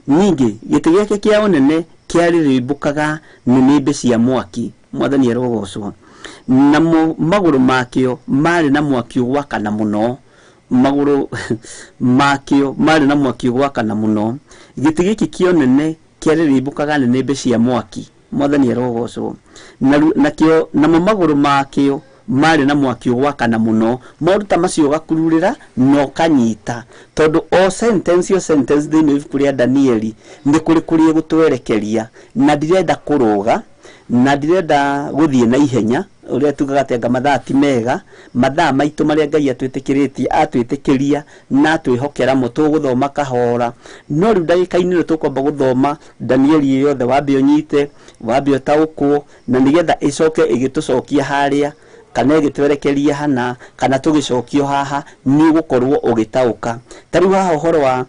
Ningĩ gĩtĩ gĩake kĩa ũnene kĩarĩrĩmbũkaga nĩnĩmbĩ cia mwaki. Mwathani arogocwo. Namo magũrũ makĩo marĩ na mwaki ũgwakana mũno. Magũrũ makĩo marĩ na mwaki ũgwakana mũno. Gĩtĩ gĩkĩ kĩa ũnene kĩarĩrĩmbũkaga nĩnĩmbĩ cia mwaki. Mwathani arogocwo. Nakĩo, namo magũrũ makĩo marĩ na mwaki ũgwakana mũno. Maũndũ ta macio ũgakururĩra na ũkanyita, tondũ o sentence o sentence thĩinĩ wa ibuku rĩa Danieli nĩ kũrĩ kũrĩa ĩgũtwerekeria, na ndirenda kũrũga, na ndirenda gũthiĩ na ihenya, ũrĩa tugaga atĩ anga mathaa ti mega, mathaa maitũ marĩa Ngai atwĩtĩkĩrĩtie, atwĩtĩkĩria na atwĩhokera mo, tũgũthoma kahora. No rĩu ndagĩka-inĩ ĩno tũkwamba gũthoma Danieli yothe, wambe ũnyite, wambe ũtaũkwo, na nĩgetha ĩcoke ĩgĩtũcokia harĩa, kana ĩgĩtwerekeria hana, kana tũgĩcokio haha, nĩ ũgũkorwo ũgĩtaũka. Ta rĩu haha ũhoro wa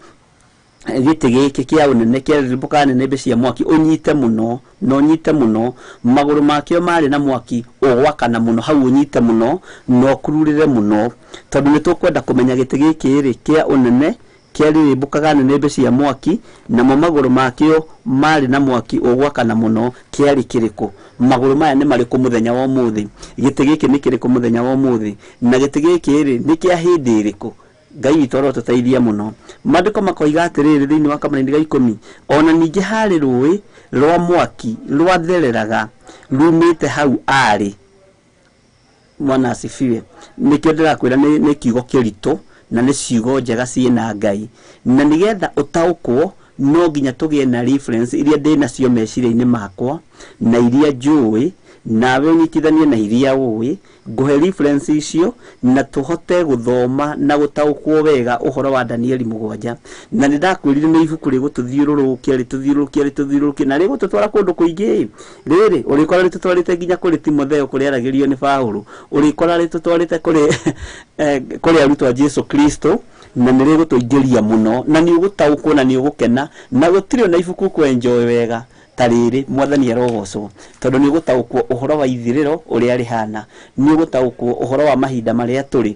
gĩtĩ gĩkĩ kĩa ũnene kĩarĩrĩmbũkaga nĩnĩmbĩ cia mwaki, ũnyite mũno, na ũnyite mũno, magũrũ makĩo marĩ na mwaki ũgwakana mũno, hau ũnyite mũno, na ũkururĩre mũno, tondũ nĩ tũkwenda kũmenya gĩtĩ gĩkĩ rĩ kĩa ũnene kĩarĩrĩmbũkaga nĩnĩmbĩ cia mwaki, namo magũrũ makĩo marĩ na mwaki ũgwakana mũno, kĩarĩ kĩrĩkũ? Magũrũ maya nĩ marĩkũ mũthenya wa ũmũthĩ? Gĩtĩ gĩkĩ nĩ kĩrĩkũ mũthenya wa ũmũthĩ? Na gĩtĩ gĩkĩ rĩ nĩ kĩa hĩndĩ ĩrĩkũ? Ngai witũ arotũteithia mũno. Maandĩko makoiga atĩrĩrĩ thĩinĩ wa kamũraini ga 10, ona ningĩ harĩ rũĩ rwa mwaki rwathereraga rumĩte hau arĩ. Mwana asifiwe. Nĩkĩo ndĩrakwĩra nĩ kiugo kĩritũ na nĩ ciugo njega ciĩna Ngai, na nĩgetha ũtaũkwo no nginya tũgĩe na reference iria ndĩ nacio meciria-inĩ makwa na iria njũĩ, Nawe ũnyitithanie na iria ũĩ, ngũhe reference icio na tũhote gũthoma na gũtaũkwo wega ũhoro wa Danieli 7. Na nĩ ndakwĩrire nĩ ibuku rĩgũtũthiũrũrũkia, rĩtũthiũrũrũkie, rĩtũthiũrũrũkie, na rĩgũtũtwara kũndũ kũingĩ. Rĩrĩ ũrĩkora rĩtũtwarĩte nginya kũrĩ Timotheo kũrĩa aragĩrio nĩ Paũlũ, ũrĩkora rĩtũtwarĩte kũrĩ arutwo a Jesu Kristo, na nĩ rĩgũtũingĩria mũno, na nĩ ũgũtaũkwo na nĩ ũgũkena, na gũtirĩ ona ibuku ũkũ-enjoy wega ta rĩrĩ. Mwathani arogocwo, tondũ nĩ ũgũtaũkwo ũhoro wa ithirĩro ũrĩa rĩhana, nĩ ũgũtaũkwo ũhoro wa mahinda marĩa tũrĩ,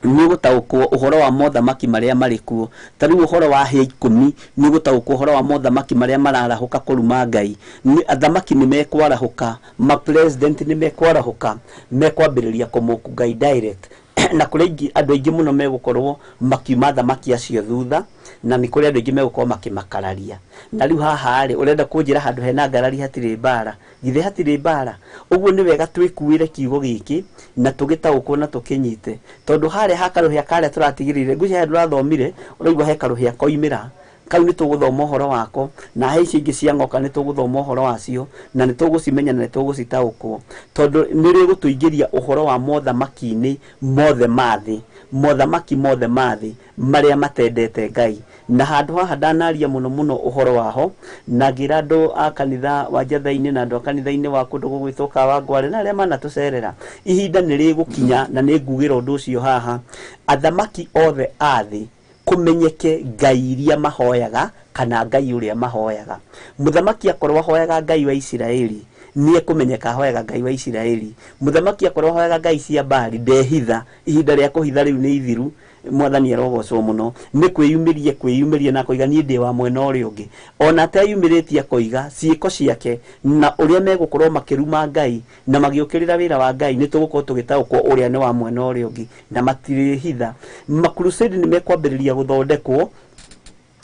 nĩ ũgũtaũkwo ũhoro wa mothamaki marĩa marĩ kuo. Ta rĩu ũhoro wa hĩa 10, nĩ ũgũtaũkwo ũhoro wa mothamaki marĩa mararahũka kũruma Ngai. Nĩ athamaki nĩ mekwarahũka, ma-president nĩ mekwarahũka, mekwambĩrĩria kũmũku Ngai direct. Na kũrĩ andũ aingĩ mũno megũkorwo makiuma athamaki acio thutha, na nĩ kũrĩ andũ aingĩ megũkorwo makĩmakararia. Na rĩu haha rĩ, ũrenda kũnjĩra handũ hena ngarari hatirĩ mbara? Githĩ hatirĩ mbara? Ũguo nĩ wega twĩkuĩre kiugo gĩkĩ na tũgĩtaũkwo na tũkĩnyite, tondũ harĩa ha karũhĩa karĩa tũratigĩrĩire, ngwĩciria harĩa ndũrathomire, ũraigua he karũhĩa koimĩra kau nĩ tũgũthoma ũhoro wako, na he icio ingĩ cia ng'oka nĩ tũgũthoma ũhoro wacio, na nĩ tũgũcimenya na nĩ tũgũcitaũkwo, tondũ nĩ rĩgũtũingĩria ũhoro wa mothamaki-inĩ mothe ma thĩ, mothamaki mothe ma thĩ marĩa matendete Ngai. Na handũ haha ndanaria mũno mũno ũhoro waho, na ngĩra andũ a kanitha wa Njathai-inĩ na andũ a kanitha-inĩ wa kũndũ gũgwĩtwo Kawangware na arĩa manatũcerera, ihinda nĩ rĩgũkinya na nĩ ngugĩra ũndũ ũcio haha, athamaki othe a thĩ kũmenyeke Ngai iria mahoyaga kana Ngai ũrĩa mahoyaga. Mũthamaki akorwo ahoyaga Ngai wa Isiraeli, nĩ ekũmenyeka ahoyaga Ngai wa Isiraeli. Mũthamaki akorwo ahoyaga Ngai cia Baali, ndehitha, ihinda rĩa kũhitha rĩu nĩ ithiru. Mwathani arogocwo mũno, nĩ kwĩyumĩria, kwĩyumĩria na akoiga niĩ ndĩ wa mwena ũrĩa ũngĩ. Ona ateyumĩrĩtie akoiga ciĩko ciake na ũrĩa megũkorwo makĩruma Ngai na magĩũkĩrĩra wĩra wa Ngai, nĩ tũgũkorwo tũgĩtaũkwo ũrĩa nĩ wa mwena ũrĩa ũngĩ, na matirĩhitha. Makrusade nĩ mekwambĩrĩria gũthondekwo,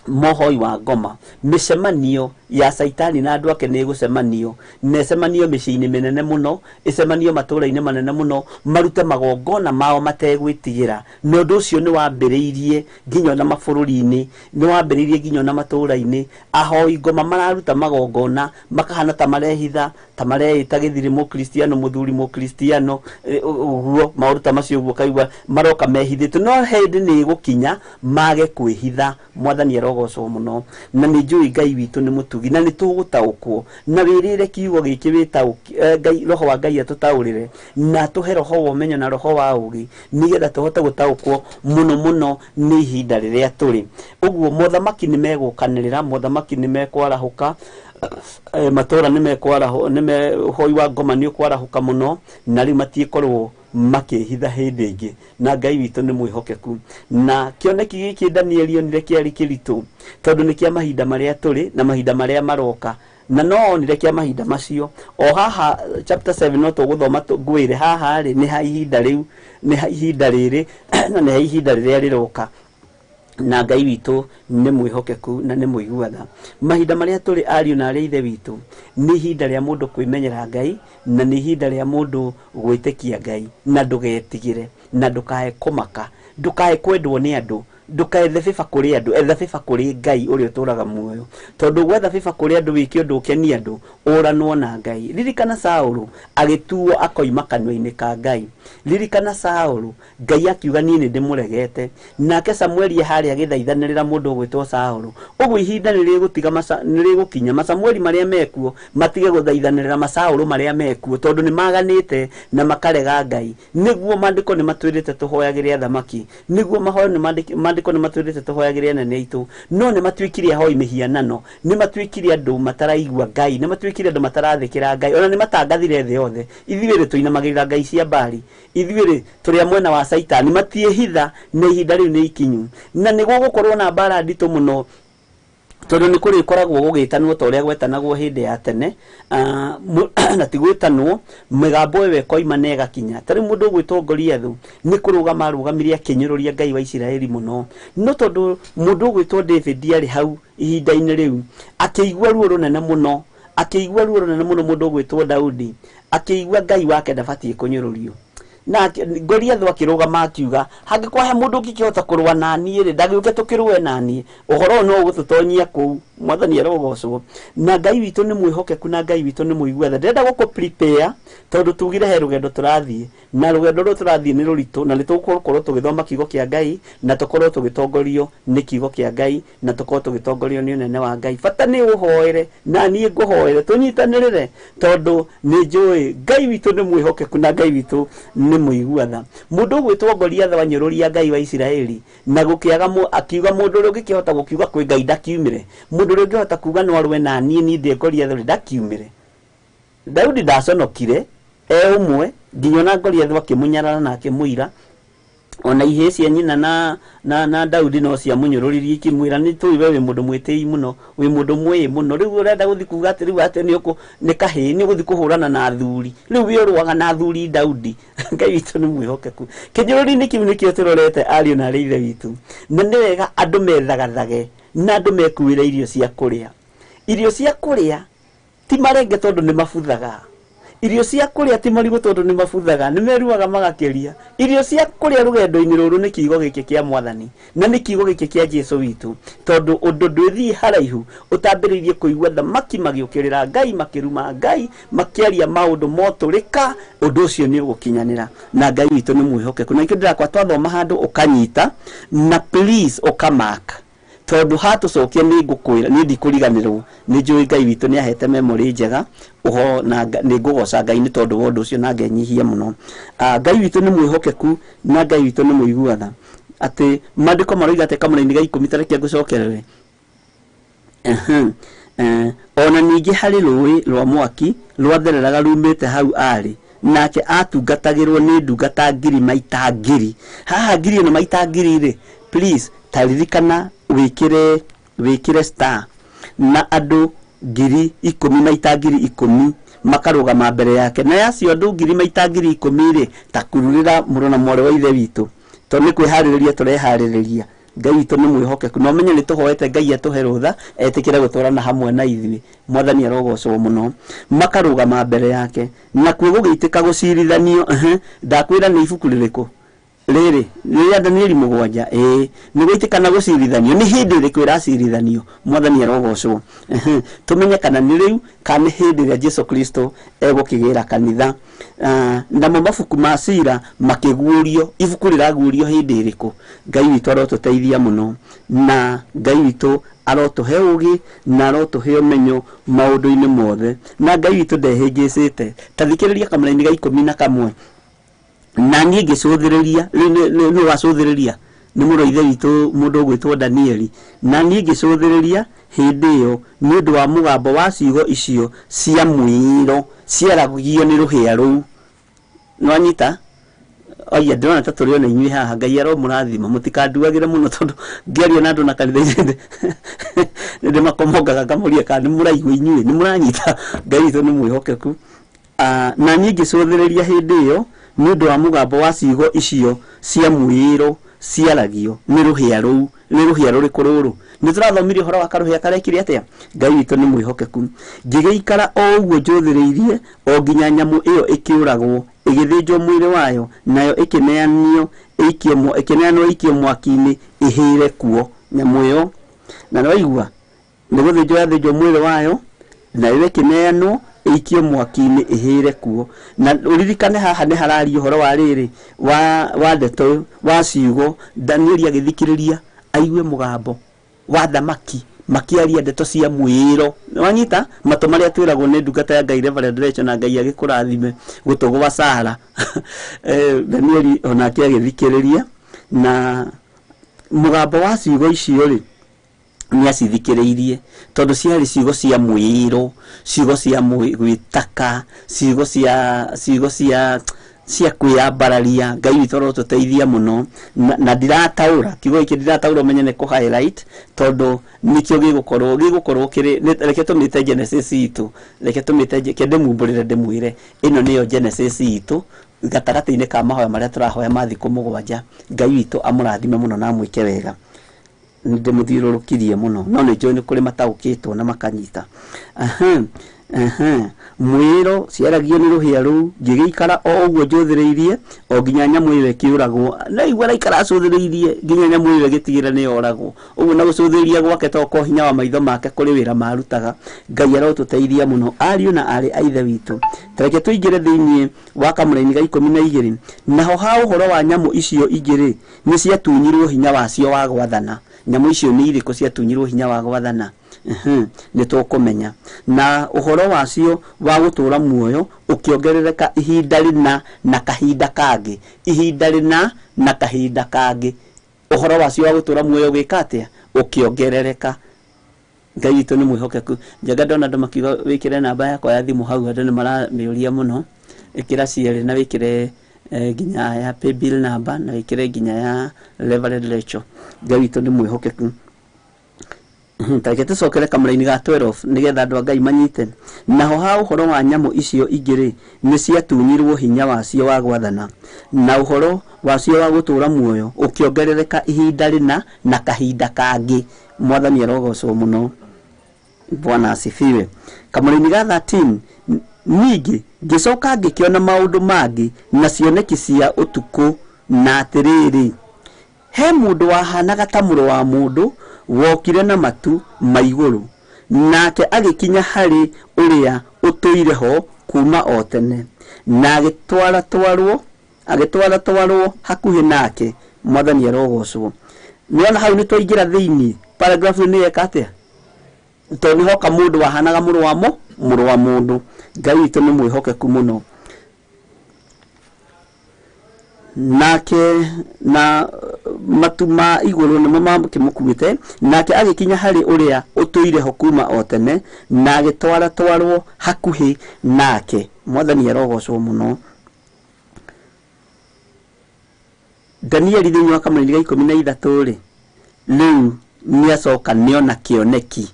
mohoi wa ngoma, mĩcemanio ya Saitani na andũ ake nĩ ĩgũcemanio, na ĩcemanio mĩciĩ-inĩ mĩnene mũno, ĩcemanio matũũra-inĩ manene mũno, marute magongona mao mategwĩtigĩra. Na ũndũ ũcio nĩ wambĩrĩirie nginya ona mabũrũri-inĩ, nĩ wambĩrĩirie nginya ona matũũra-inĩ. Ahoi ngoma mararuta magongona makahana ta marehitha, ta mareĩta gĩthirĩ mũkristiano, mũthuri mũkristiano, ũguo maũndũ ta macio ũguo kaigua maroka mehithĩte, no hĩndĩ nĩ ĩgũkinya mage kwĩhitha. Mwathani arogocwo mũno, na nĩ njũĩ Ngai witũ nĩ mũtugi na nĩ tũgũtaũkwo. Na wĩrĩre kiugo gĩkĩ wĩtaũki, Ngai, roho wa Ngai atũtaũrĩre na atũhe roho wa ũmenyo na roho wa ũũgĩ, nĩgetha tũhote gũtaũkwo mũno mũno nĩ ihinda rĩrĩa tũrĩ. Ũguo mothamaki nĩ megũkanĩrĩra, mothamaki nĩ mekwarahũka, matũũra nĩ mekwarahũ, nĩ me, ũhoi wa ngoma nĩ ũkwarahũka mũno, na rĩu matiĩkorwo makĩhitha hĩndĩ ĩngĩ. Na Ngai witũ nĩ mwĩhokeku. Na kĩoneki gĩkĩ Danieli onire kĩarĩ kĩritũ, tondũ nĩ kĩa mahinda marĩa tũrĩ na mahinda marĩa maroka, na no onire kĩa mahinda macio. O haha chapter 7 no tũgũthoma ngwĩre haha rĩ, nĩ ha ihinda rĩu, nĩ ha ihinda rĩrĩ, na nĩ ha ihinda rĩrĩa rĩroka. Na Ngai witũ nĩ mwĩhokeku na nĩ mũigua tha. Mahinda marĩa tũrĩ ariũ na arĩ ithe witũ, nĩ ihinda rĩa mũndũ kwĩmenyera Ngai, na nĩ ihinda rĩa mũndũ gwĩtĩkia Ngai, na ndũgetigĩre, na ndũkae kũmaka, ndũkae kwendwo nĩ andũ, ndũkaethe bĩba kũrĩ andũ, etha bĩba kũrĩ Ngai ũrĩa ũtũũraga muoyo. Tondũ gwetha bĩba kũrĩ andũ wĩke ũndũ ũkenie andũ, ũranwo na Ngai. Ririkana Saũlũ agĩtuo akoima kanua-inĩ ka Ngai. Ririkana Saũlũ, Ngai akiuga niĩ nĩ ndĩmũregete. Nake Samueli harĩa agĩthaithanĩrĩra mũndũ ũgwĩtwo Saũlũ. Ũguo ihinda nĩ rĩgũtiga nĩ rĩgũkinya Masamueli marĩa mekuo matige gũthaithanĩrĩra Masaũlũ marĩa mekuo, tondũ nĩ maganĩte na makarega Ngai. Nĩguo maandĩko nĩ matwĩrĩte tũhoyagĩre athamaki, nĩguo mahoyo nĩ maandĩko nĩ matwĩrĩte tũhoyagĩre anene aitũ, no nĩ matuĩkire ahoi mĩhianano, nĩ matuĩkire andũ mataraigua Ngai, nĩ matuĩkire andũ matarathĩkĩra Ngai, ona nĩ matangathire thĩ yothe. Ithuĩ rĩ tũinamagĩrĩra Ngai cia Baali, ithuĩ rĩ tũrĩ a mwena wa Saitani, matiĩhitha na ihinda rĩu nĩ ikinyu. Na nĩ gũgũkorwo na mbara nditũ mũno, tondũ nĩ kũrĩkoragwo gũgĩtanwo ta ũrĩa gwetanagwo hĩndĩ ya tene, na ti gwĩtanwo, mĩgambo ĩyo ĩkoima na ĩgakinya. Ta rĩu mũndũ ũgwĩtwo Goliathũ nĩ kũrũgama arũgamire akĩnyũrũria Ngai wa Isiraeli mũno, no tondũ mũndũ ũgwĩtwo David arĩ hau ihinda-inĩ rĩu, akĩigua ruo rũnene mũno, akĩigua ruo rũnene mũno mũndũ ũgwĩtwo Daudi, akĩigua Ngai wake ndabatiĩ kũnyũrũrio. Na Goliath akĩrũgama akiuga, hangĩkorwo he mũndũ ũngĩkĩhota kũrũa na niĩ rĩ, ndagĩũke tũkĩrũe na niĩ. Ũhoro ũyũ no ũgũtũtonyia kũu. Mwathani arogocwo. Na Ngai witũ nĩ mwĩhokeku na Ngai witũ nĩ mũigua tha. Ndĩrenda gũkũ prepare tondũ tugire he rũgendo tũrathiĩ, na rũgendo rũrũ tũrathiĩ nĩ rũritũ, na nĩ tũgũkorwo tũgĩthoma kiugo kĩa Ngai, na tũkorwo tũgĩtongorio nĩ kiugo kĩa Ngai, na tũkorwo tũgĩtongorio nĩ ũnene wa Ngai. Bata nĩ ũhoere na niĩ ngũhoere, tũnyitanĩrĩre, tondũ nĩ njũĩ Ngai witũ nĩ mwĩhokeku na Ngai witũ nĩ mũigua tha. Mũndũ ũgwĩtwo Goliath wanyũrũria Ngai wa Isiraeli, na gũkĩaga akiuga mũndũ ũrĩa ũngĩkĩhota gũkiuga kwĩ Ngai ndakiumĩre, mũndũ ũrĩa ũngĩhota kuga no arũe na niĩ, niĩ ndĩ Goliath rĩ, ndakiumĩre. Daudi ndaconokire e ũmwe nginya ona Goliath akĩmũnyarara na akĩmũira. Ona ihĩĩ cia nyina na Daudi no ciamũnyũrũririe ikĩmwĩra, nĩ tũĩ we wĩ mũndũ mwĩtĩi mũno, wĩ mũndũ mwĩĩ mũno, rĩu ũrenda gũthiĩ kuga atĩ rĩu atĩ nĩ ũkũ, nĩ kahĩĩ, nĩ ũgũthiĩ kũhũrana na athuri, rĩu we ũrũaga na athuri. Daudi, Ngai witũ nĩ mwĩhokeku. Kĩnyũrũri-inĩ kĩu nĩkĩo tũrorete, ariũ na arĩ ithe witũ, na nĩ wega andũ methagathage na andũ mekuĩre irio cia kũrĩa. Irio cia kũrĩa ti marenge tondũ nĩ mabuthaga, irio cia kũrĩa ti marigũ tondũ nĩ mabuthaga, nĩ meruaga magakĩria. Irio cia kũrĩa rũgendo-inĩ rũrũ nĩ kiugo gĩkĩ kĩa Mwathani, na nĩ kiugo gĩkĩ kĩa Jesu witũ, tondũ ũndũ ndwĩthiĩ haraihu ũtambĩrĩirie kũigua thamaki magĩũkĩrĩra Ngai, makĩruma Ngai, makĩaria maũndũ motũrĩka, ũndũ ũcio nĩ ũgũkinyanĩra. Na Ngai witũ nĩ mwĩhokeku, na nikĩo ndĩrakwa twathoma handũ ũkanyita na please ũkamaka, tondũ hatũcokia nĩ ngũkwĩra niĩ ndikũriganĩrwo. Nĩ njũĩ Ngai witũ nĩ ahete memory njega ũho, na nĩ ngũgoca Ngai nĩ tondũ wa ũndũ ũcio, na ngenyihia mũno. Ngai witũ nĩ mwĩhokeku na Ngai witũ nĩ mũigua tha, atĩ maandĩko maroiga atĩ kamũraini ga 10, tareke ngũcokerere. Ona ningĩ harĩ rũĩ rwa mwaki rwathereraga rumĩte hau arĩ, nake atungatagĩrwo nĩ ndungata ngiri maita ngiri. Haha ngiri ĩno maita ngiri rĩ, please taririkana wĩkĩre star, na andũ 10,000 maita 10,000 makarũgama mbere yake. Na yacio andũ ngiri maita 10,000 rĩ, ta kururĩra mũrũ na mwarĩ wa ithe witũ, tondũ nĩ kwĩharĩrĩria tũreharĩrĩria. Ngai witũ nĩ mwĩhokeku, na ũmenye nĩ tũhoete Ngai atũhe rũtha etĩkĩre gũtwarana hamwe na ithuĩ. Mwathani arogocwo mũno. Makarũgama mbere yake, nakuo gũgĩitĩka gũcirithanio. Ndakwĩra nĩ ibuku rĩrĩkũ rĩrĩ? Nĩ rĩa Danieli 7. Ĩĩ, nĩ gũitĩka na gũcirithanio. Nĩ hĩndĩ ĩrĩkũ ĩracirithanio? Mwathani arogocwo. Tũmenye kana nĩ rĩu kana nĩ hĩndĩ ĩrĩa Jesu Kristo egũkĩgĩra kanitha. Namo mabuku ma cira makĩguũrio. Ibuku rĩraguũrio hĩndĩ ĩrĩkũ? Ngai witũ arotũteithia mũno, na Ngai witũ arotũhe ũgĩ na arotũhe ũmenyo maũndũ-inĩ mothe, na Ngai witũ ndehĩngĩcĩte. Ta thikĩrĩria kamũraini ga 11. Na niĩ ngĩcũthĩrĩria, rĩu nĩ wacũthĩrĩria nĩ mũrũ wa ithe witũ mũndũ ũgwĩtwo Danieli. Na niĩ ngĩcũthĩrĩria hĩndĩ ĩyo nĩ ũndũ wa mũgambo wa ciugo icio cia mwĩĩro ciaragio nĩ rũhĩa rũu. Nĩwanyita? Oia, ndĩrona ta tũrĩ ona inyuĩ haha. Ngai aromũrathima, mũtikanduagĩre mũno, tondũ ngĩaria na andũ na kanitha-inĩ nĩ ndĩmakomongaga ngamũria kana nĩ mũraigua inyuĩ, nĩ mũranyita. Ngai witũ nĩ mwĩhokeku. Na niĩ ngĩcũthĩrĩria hĩndĩ ĩyo nĩ ũndũ wa mũgambo wa ciugo icio cia mwĩĩro ciaragio nĩ rũhĩa rũu. Nĩ rũhĩa rũrĩkũ rũrũ? Nĩ tũrathomire ũhoro wa karũhĩa karekire atĩa? Ngai witũ nĩ mwĩhokeku. Ngĩgĩikara o ũguo njũthĩrĩirie o nginya nyamũ ĩyo ĩkĩũragwo, ĩgĩthĩnjwo mwĩrĩ wayo, nayo ĩkĩneanwo ĩikio mwaki-inĩ ĩhĩre kuo. Nyamũ ĩyo, na nĩwaigua nĩ gũthĩnjwo yathĩnjwo mwĩrĩ wayo, nayo ĩkĩneanwo ĩikio mwaki-inĩ ĩhĩre kuo. Na ũririkane haha nĩ hararia ũhoro wa rĩrĩ wa ndeto wa ciugo. Danieli agĩthikĩrĩria aigue mũgambo wa thamaki makĩaria ndeto cia mwĩĩro. Nĩwanyita matũ marĩa twĩragwo nĩ ndungata ya Ngai Reverend Rachel, na Ngai agĩkũrathime gũtũ gwa Sara. Danieli onake agĩthikĩrĩria, na mũgambo wa ciugo icio rĩ, nĩ acithikĩrĩirie tondũ ciarĩ ciugo cia mwĩĩro, ciugo cia gwĩtaka, ciugo cia kwĩyambararia. Ngai witũ arotũteithia mũno. Na ndirataũra kiugo gĩkĩ, ndirataũra, ũmenye nĩ kũ highlight, tondũ nĩkĩo gĩgũkorwo kĩrĩ reke tũmĩte Genesis itũ, reke tũmĩte, ke ndĩmumbũrĩre ndĩmwĩre ĩno nĩyo Genesis itũ gatagatĩ-inĩ ka mahoya marĩa tũrahoya ma thikũ 7. Ngai witũ amũrathime mũno na amwĩke wega. Ndĩmũthiũrũrũkirie mũno, no nĩ njũĩ nĩ kũrĩ mataũkĩtwo na makanyita. Aha, aha. Mwĩro ciaragio nĩ rũhĩa rũu, ngĩgĩikara o ũguo njũthĩrĩirie o nginya nyamũ ĩyo ĩkĩũragwo. Na igua araikara acũthĩrĩirie nginya nyamũ ĩyo ĩgĩtigĩra nĩ yoragwo. Ũguo na gũcũthĩrĩria gwake to ko hinya wa maitho make kũrĩ wĩra marutaga. Ngai arotũteithia mũno, ariũ na aarĩ a Ithe witũ. Ta reke tũingĩre thĩinĩ wa kamũraini ga 12. Naho ha ũhoro wa nyamũ icio ingĩ-rĩ, nĩ ciatunyirwo hinya wacio wa gwathana. Nyamũ icio nĩ irĩkũ ciatunyirwo hinya wa gwathana? Nĩ tũkũmenya. Na ũhoro wacio wa gũtũũra muoyo ũkĩongerereka ihinda rĩna na kahinda kangĩ. Ihinda rĩna na kahinda kangĩ. Ũhoro wacio wa gũtũũra muoyo ũgĩka atĩa? Ũkĩongerereka. Ngai witũ nĩ mwĩhokeku. Njenga ndona andũ makiuga wĩkĩre namba yakwa ya thimũ hau, andũ nĩ maramĩũria mũno. Ĩkĩra cierĩ na wĩkĩre nginya ya paybill number na wĩkĩre nginya ya Reverend Rachel. Ngai witũ nĩ mwĩhokeku. Ta reke tũcokere kamũraini ga 12 nĩgetha andũ a Ngai manyite. Naho ha ũhoro wa nyamũ icio ingĩ-rĩ, nĩ ciatunyirwo hinya wacio wa gwathana, na ũhoro wacio wa gũtũũra muoyo ũkĩongerereka ihinda rĩna na kahinda kangĩ. Mwathani arogocwo mũno. Bwana asifiwe. Kamũraini ga 13, ningĩ ngĩcoka ngĩkĩona maũndũ mangĩ na cioneki cia ũtukũ, na atĩrĩrĩ, he mũndũ wahanaga ta mũrũ wa mũndũ wokire na matu ma igũrũ, nake agĩkinya harĩ ũrĩa ũtũire ho kuma o tene, na agĩtwaratwarwo hakuhĩ nake. Mwathani arogocwo. Nĩwona hau nĩ twaingĩra thĩinĩ, paragraph ĩyo nĩ yeka atĩa? Tondũ nĩ hoka mũndũ wahanaga mũrũ wa mũrũ wa mũndũ. Ngai witũ nĩ mwĩhokeku mũno. Nake na matu ma igũrũ nĩmo makĩmũkuĩte, nake agĩkinya harĩ ũrĩa ũtũire ho kuma o tene, na agĩtwaratwarwo hakuhĩ nake. Mwathani arogocwo mũno. Danieli thĩinĩ wa kamũraini ga 13 rĩ, rĩu nĩacoka nĩona kĩoneki.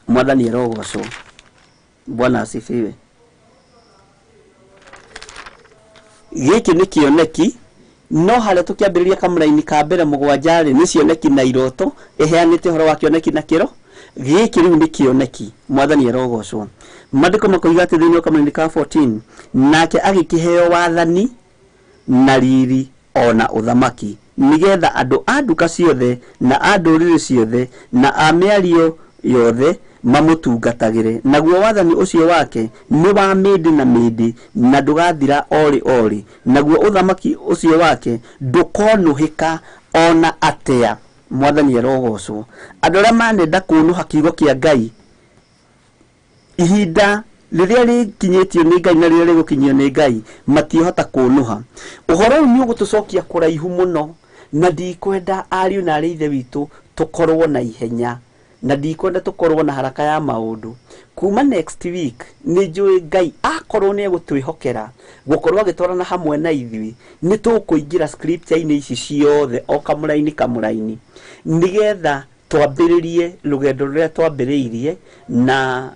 Mwathani arogocwo. Bwana asifiwe. Gĩkĩ nĩ kĩoneki, no harĩa tũkĩambĩrĩria kamũraini ka mbere 7 rĩ, nĩ cioneki na iroto, ĩheanĩte ũhoro wa kĩoneki na kĩro. Gĩkĩ rĩu nĩ kĩoneki. Mwathani arogocwo. Maandĩko makoiga atĩ thĩinĩ wa kamũraini ka 14, nake agĩkĩheo wathani na riri ona ũthamaki, nĩgetha andũ a nduka ciothe na a ndũrĩrĩ ciothe na a mĩario yothe mamũtungatagĩre. Naguo wathani ũcio wake nĩ wa mĩndĩ na mĩndĩ, na ndũgathira orĩ orĩ. Naguo ũthamaki ũcio wake ndũkonũhĩka ona atĩa. Mwathani arogocwo. Andũ arĩa manenda kũnũha kiugo kĩa Ngai, ihinda rĩrĩa rĩkinyĩtio nĩ Ngai na rĩrĩa rĩgũkinyio nĩ Ngai, matiĩhota kũnũha. Ũhoro ũyũ nĩ ũgũtũcokia kũraihu mũno, na ndikwenda ariũ na aarĩ a Ithe witũ tũkorwo na ihenya, na ndikwenda tũkorwo na haraka ya maũndũ. Kuma next week nĩ njũĩ Ngai akorwo nĩ egũtwĩhokera gũkorwo agĩtwarana hamwe na ithuĩ, nĩ tũkũingĩra scripture-inĩ ici ciothe o kamũraini kamũraini, nĩgetha twambĩrĩrie rũgendo rũrĩa twambĩrĩirie, na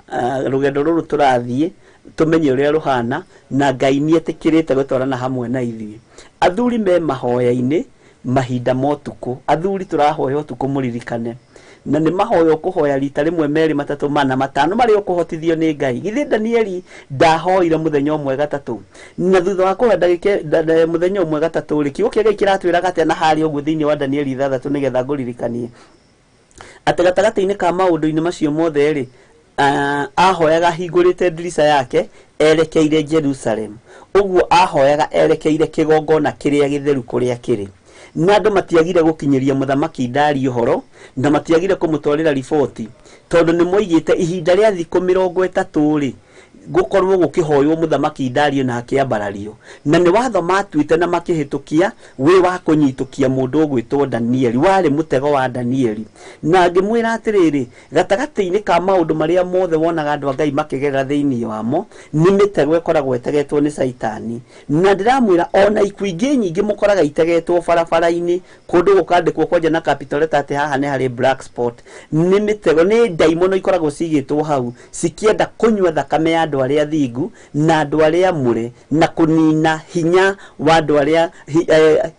rũgendo rũrũ tũrathiĩ tũmenye ũrĩa rũhana, na Ngai nĩ etĩkĩrĩte gũtwarana hamwe na ithuĩ. Athuri me mahoya-inĩ mahinda ma ũtukũ, athuri tũrahoya ũtukũ mũririkane, na nĩ mahoya ũkũhoya rita rĩmwe, merĩ, matatũ, mana, matano, marĩa ũkũhotithio nĩ Ngai. Githĩ Danieli ndahoire mũthenya ũmwe gatatũ, na thutha wa kũhoya ndagĩka mũthenya ũmwe gatatũ rĩ, kiugo kĩa Ngai kĩratwĩraga atĩa na harĩa ũguo thĩinĩ wa Danieli 6, nĩgetha ngũririkanie atĩ gatagatĩ-inĩ ka maũndũ-inĩ macio mothe rĩ, ahoyaga ahingũrĩte ndirica yake erekeire Jerusalem. Ũguo ahoyaga erekeire kĩgongona kĩrĩa gĩtheru kũrĩa kĩrĩ. Na andũ matiagire gũkinyĩria mũthamaki Dario ũhoro, na matiagire kũmũtwarĩra riboti, tondũ nĩ moigĩte ihinda rĩa thikũ 30 rĩ, gũkorwo gũkĩhoywo mũthamaki Dario na akĩambarario. Na nĩ watho matuĩte na makĩhĩtũkia wĩ wa kũnyitũkia mũndũ ũgwĩtwo Danieli, warĩ mũtego wa Danieli. Na ngĩmwĩra atĩrĩrĩ, gatagatĩ-inĩ ka maũndũ marĩa mothe wonaga andũ a Ngai makĩgerera thĩinĩ wamo, nĩ mĩtego ĩkoragwo ĩtegetwo nĩ Caitani. Na ndĩramwĩra ona ikuũ ingĩ nyingĩ mũkoraga itegetwo barabara-inĩ, kũndũ gũkandĩkwo kwanja na capital letter atĩ haha nĩ harĩ black spot. Nĩ mĩtego, nĩ ndaimono ikoragwo cigĩtwo hau, cikĩenda kũnyua thakame ya andũ arĩa thingu na andũ arĩa amũre, na kũnina hinya wa andũ arĩa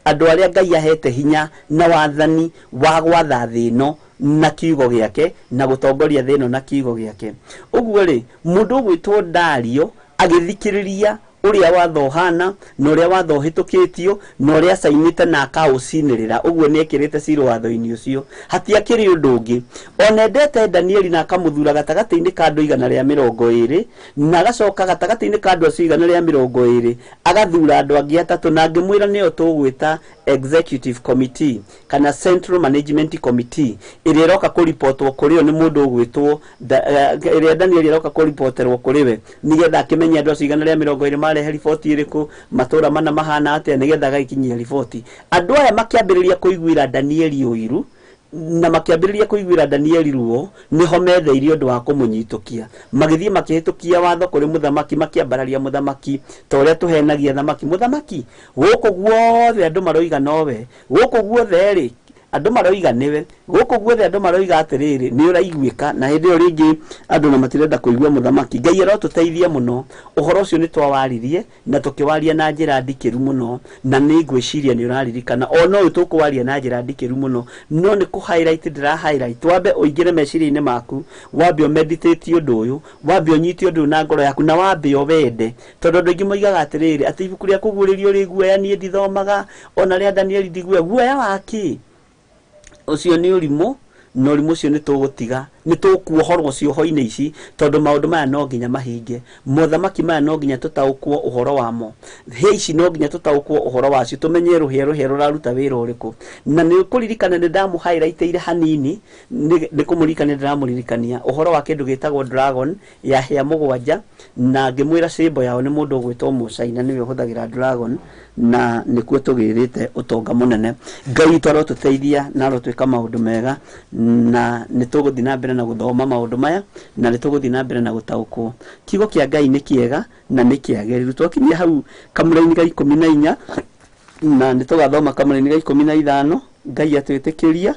andũ arĩa Ngai ahete hinya na wathani wa gwatha thĩ ĩno na kiugo gĩake na gũtongoria thĩ ĩno na kiugo gĩake. Ũguo rĩ, mũndũ ũgwĩtwo Dario agĩthikĩrĩria ũrĩa watho ũhana na ũrĩa watho ũhĩtũkĩtio na ũrĩa acainĩte na akaũcinĩrĩra, ũguo nĩ ekĩrĩte cira watho-inĩ ũcio, hatiakĩrĩ ũndũ ũngĩ. Ona endete Danieli na akamũthura gatagatĩ-inĩ ka andũ 120, na agacoka gatagatĩ-inĩ ka andũ acio 120 agathura andũ angĩ atatũ, na ngĩmwĩra nĩo tũgwĩta Executive Committee kana Central Management Committee, ĩrĩa ĩroka kũripotwo kũrĩ o nĩ mũndũ ũgwĩtwo ĩrĩa Danieli ĩroka kũripoterwo kũrĩ we, nĩgetha akĩmenye andũ acio 120 marehe riboti ĩrĩkũ, matũra mana mahana atĩa, nĩgetha agaikinyia riboti. Andũ aya makĩambĩrĩria kũiguĩra Danieli ũiru na makĩambĩrĩria kũiguĩra Danieli ruo, nĩho metheirie ũndũ wa kũmũnyitũkia. Magĩthiĩ makĩhĩtũkia watho kũrĩ mũthamaki, makĩambararia mũthamaki ta ũrĩa tũhenagia thamaki. Mũthamaki, gũkũ guothe andũ maroiga nowe, gũkũ guothe rĩ andũ maroiga nĩwe, gũkũ guothe andũ maroiga atĩrĩrĩ nĩ ũraiguĩka. Na hĩndĩ ĩyo rĩngĩ andũ na matirenda kũigua mũthamaki. Ngai arotũteithia mũno. Ũhoro ũcio nĩ twawaririe na tũkĩwaria na njĩra ndikĩru mũno, na nĩ ngwĩciria nĩ ũraririkana ona ũyũ tũkũwaria na njĩra ndikĩru mũno, no nĩ kũ highlight ndĩra highlight. Wambe ũingĩre meciria-inĩ maku, wambe ũmeditate ũndũ ũyũ, wambe ũnyite ũndũ ũyũ na ngoro yaku, na wambe ũwende, tondũ andũ aingĩ moigaga atĩrĩrĩ atĩ ibuku rĩa kũguũrĩrio rĩ guoya, niĩ ndithomaga, ona rĩa Danieli ndiguoya. Guoya wa kĩ? Ũcio nĩ ũrimũ, na ũrimũ ũcio nĩ tũgũtiga, nĩ tũkuohorwo cioho-inĩ ici, tondũ maũndũ maya no nginya mahinge. Mothamaki maya no nginya tũtaũkwo ũhoro wamo, hĩa ici no nginya tũtaũkwo ũhoro wacio, tũmenye rũhĩa rũhĩa rũraruta wĩra ũrĩkũ. Na nĩ ũkũririkana nĩ ndamũ-highlightĩire hanini, nĩ kũmũririkania ndĩramũririkania ũhoro wa kĩndũ gĩtagwo dragon ya hĩa 7, na ngĩmwĩra symbol yao nĩ mũndũ ũgwĩtwo Mũcaina, nĩwe ũhũthagĩra dragon, na nĩkuo tũgĩrĩte ũtonga mũnene. Ngai witũ arotũteithia na arotwĩka maũndũ mega, na nĩ tũgũthiĩ na mbere na gũthoma maũndũ maya, na nĩ tũgũthiĩ na mbere na gũtaũkwo. Kiugo kĩa Ngai nĩ kĩega na nĩ kĩagĩrĩru. Twakinyia hau kamũraini ga 14, na nĩ tũgathoma kamũraini ga 15, Ngai atwĩtĩkĩria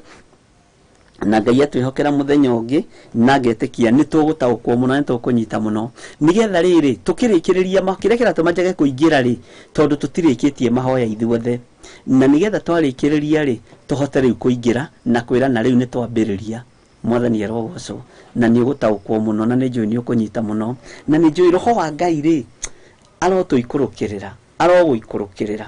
na Ngai atwĩhokera mũthenya ũngĩ, na ngetĩkia nĩ tũgũtaũkwo mũno, nĩ tũkũnyita mũno, nĩgetha rĩrĩ tũkĩrĩkĩrĩria kĩrĩa kĩratũma njage kũingĩra rĩ, tondũ tũtirĩkĩtie mahoya ithuothe, na nĩgetha twarĩkĩrĩria rĩ tũhote rĩu kũingĩra na kwĩra na rĩu nĩ twambĩrĩria. Mwathani arogocwo, na nĩ ũgũtaũkwo mũno, na nĩ njũĩ nĩ ũkũnyita mũno, na nĩ njũĩ roho wa Ngai rĩ arotũikũrũkĩrĩra, arogũikũrũkĩrĩra.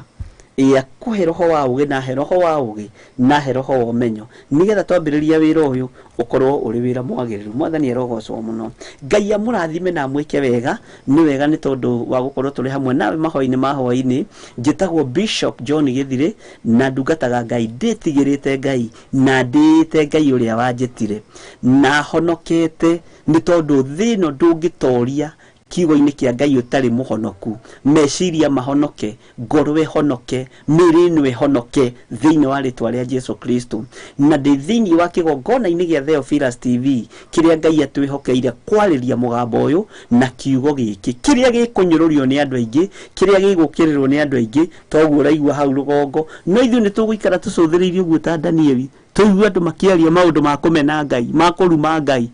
Ĩ akũhe roho wa ũgĩ, na he roho wa ũgĩ, na he roho wa ũmenyo, nĩgetha twambĩrĩria wĩra ũyũ ũkorwo ũrĩ wĩra mwagĩrĩru. Mwathani arogocwo mũno. Ngai amũrathime na amwĩke wega. Nĩ wega nĩ tondũ wa gũkorwo tũrĩ hamwe nawe mahoya-inĩ ma hwaĩ-inĩ. Njĩtagwo Bishop John Gĩthirĩ, na ndungataga Ngai ndĩtigĩrĩte Ngai na ndĩĩte Ngai ũrĩa wanjĩtire, na honokete nĩ tondũ thĩ ĩno ndũngĩtoria kiugo-inĩ kĩa Ngai ũtarĩ mũhonoku. Meciria mahonoke, ngoro ĩhonoke, mĩĩrĩ ĩno ĩhonoke thĩinĩ wa rĩtwa rĩa Jesu Kristo. Na ndĩ thĩinĩ wa kĩgongona-inĩ gĩa Theophilus TV kĩrĩa Ngai atwĩhokeire kwarĩria mũgambo ũyũ na kiugo gĩkĩ kĩrĩa gĩkũnyũrũrio nĩ andũ aingĩ, kĩrĩa gĩgũkĩrĩrwo nĩ andũ aingĩ, toguo ũraigua hau rũgongo. No ithuĩ nĩ tũgũikara tũcũthĩrĩirie ũguo ta Danieli, tũigue andũ makĩaria maũndũ ma kũmena Ngai, ma kũruma Ngai,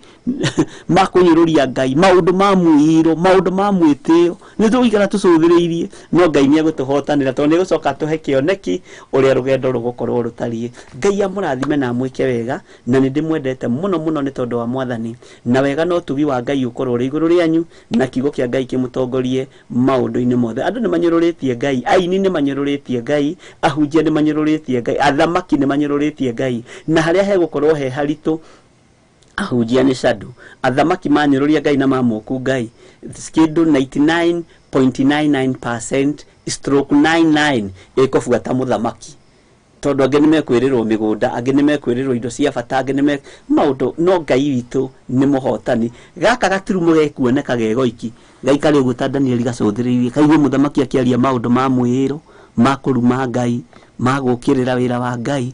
ma kũnyũrũria Ngai, maũndũ ma mwĩĩro, maũndũ ma mwĩtĩo. Nĩ tũgũikara tũcũthĩrĩirie, no Ngai nĩ egũtũhotanĩra, tondũ nĩ egũcoka atũhe kĩoneki ũrĩa rũgendo rũgũkorwo rũtariĩ. Ngai amũrathime na amwĩke wega, na nĩ ndĩmwendete mũno mũno nĩ tondũ wa Mwathani. Na wega na ũtugi wa Ngai ũkorwo ũrĩ igũrũ rĩanyu, na kiugo kĩa Ngai kĩmũtongorie maũndũ-inĩ mothe. Andũ nĩ manyũrũrĩtie Ngai, aini nĩ manyũrũrĩtie Ngai, ahunjia nĩ manyũrũrĩtie Ngai, athamaki nĩ manyũrũrĩtie Ngai, na harĩa hegũkorwo he haritũ ahunjia nĩ shadow, athamaki manyũrũria Ngai na mamũku Ngai, kĩndũ 99.99% stroke 99 ĩkũbuata mũthamaki, tondũ angĩ nĩ mekwĩrĩrwo mĩgũnda, angĩ nĩ mekwĩrĩrwo indo cia bata, angĩ nĩ me maũndũ, no Ngai witũ nĩ mũhotani. Gaka gaturumo gekuoneka ge goiki, gaikare ũguo ta Danieli gacũthĩrĩirie, kaigue mũthamaki akĩaria maũndũ ma mwĩĩro, ma kũruma Ngai, ma gũũkĩrĩra wĩra wa Ngai.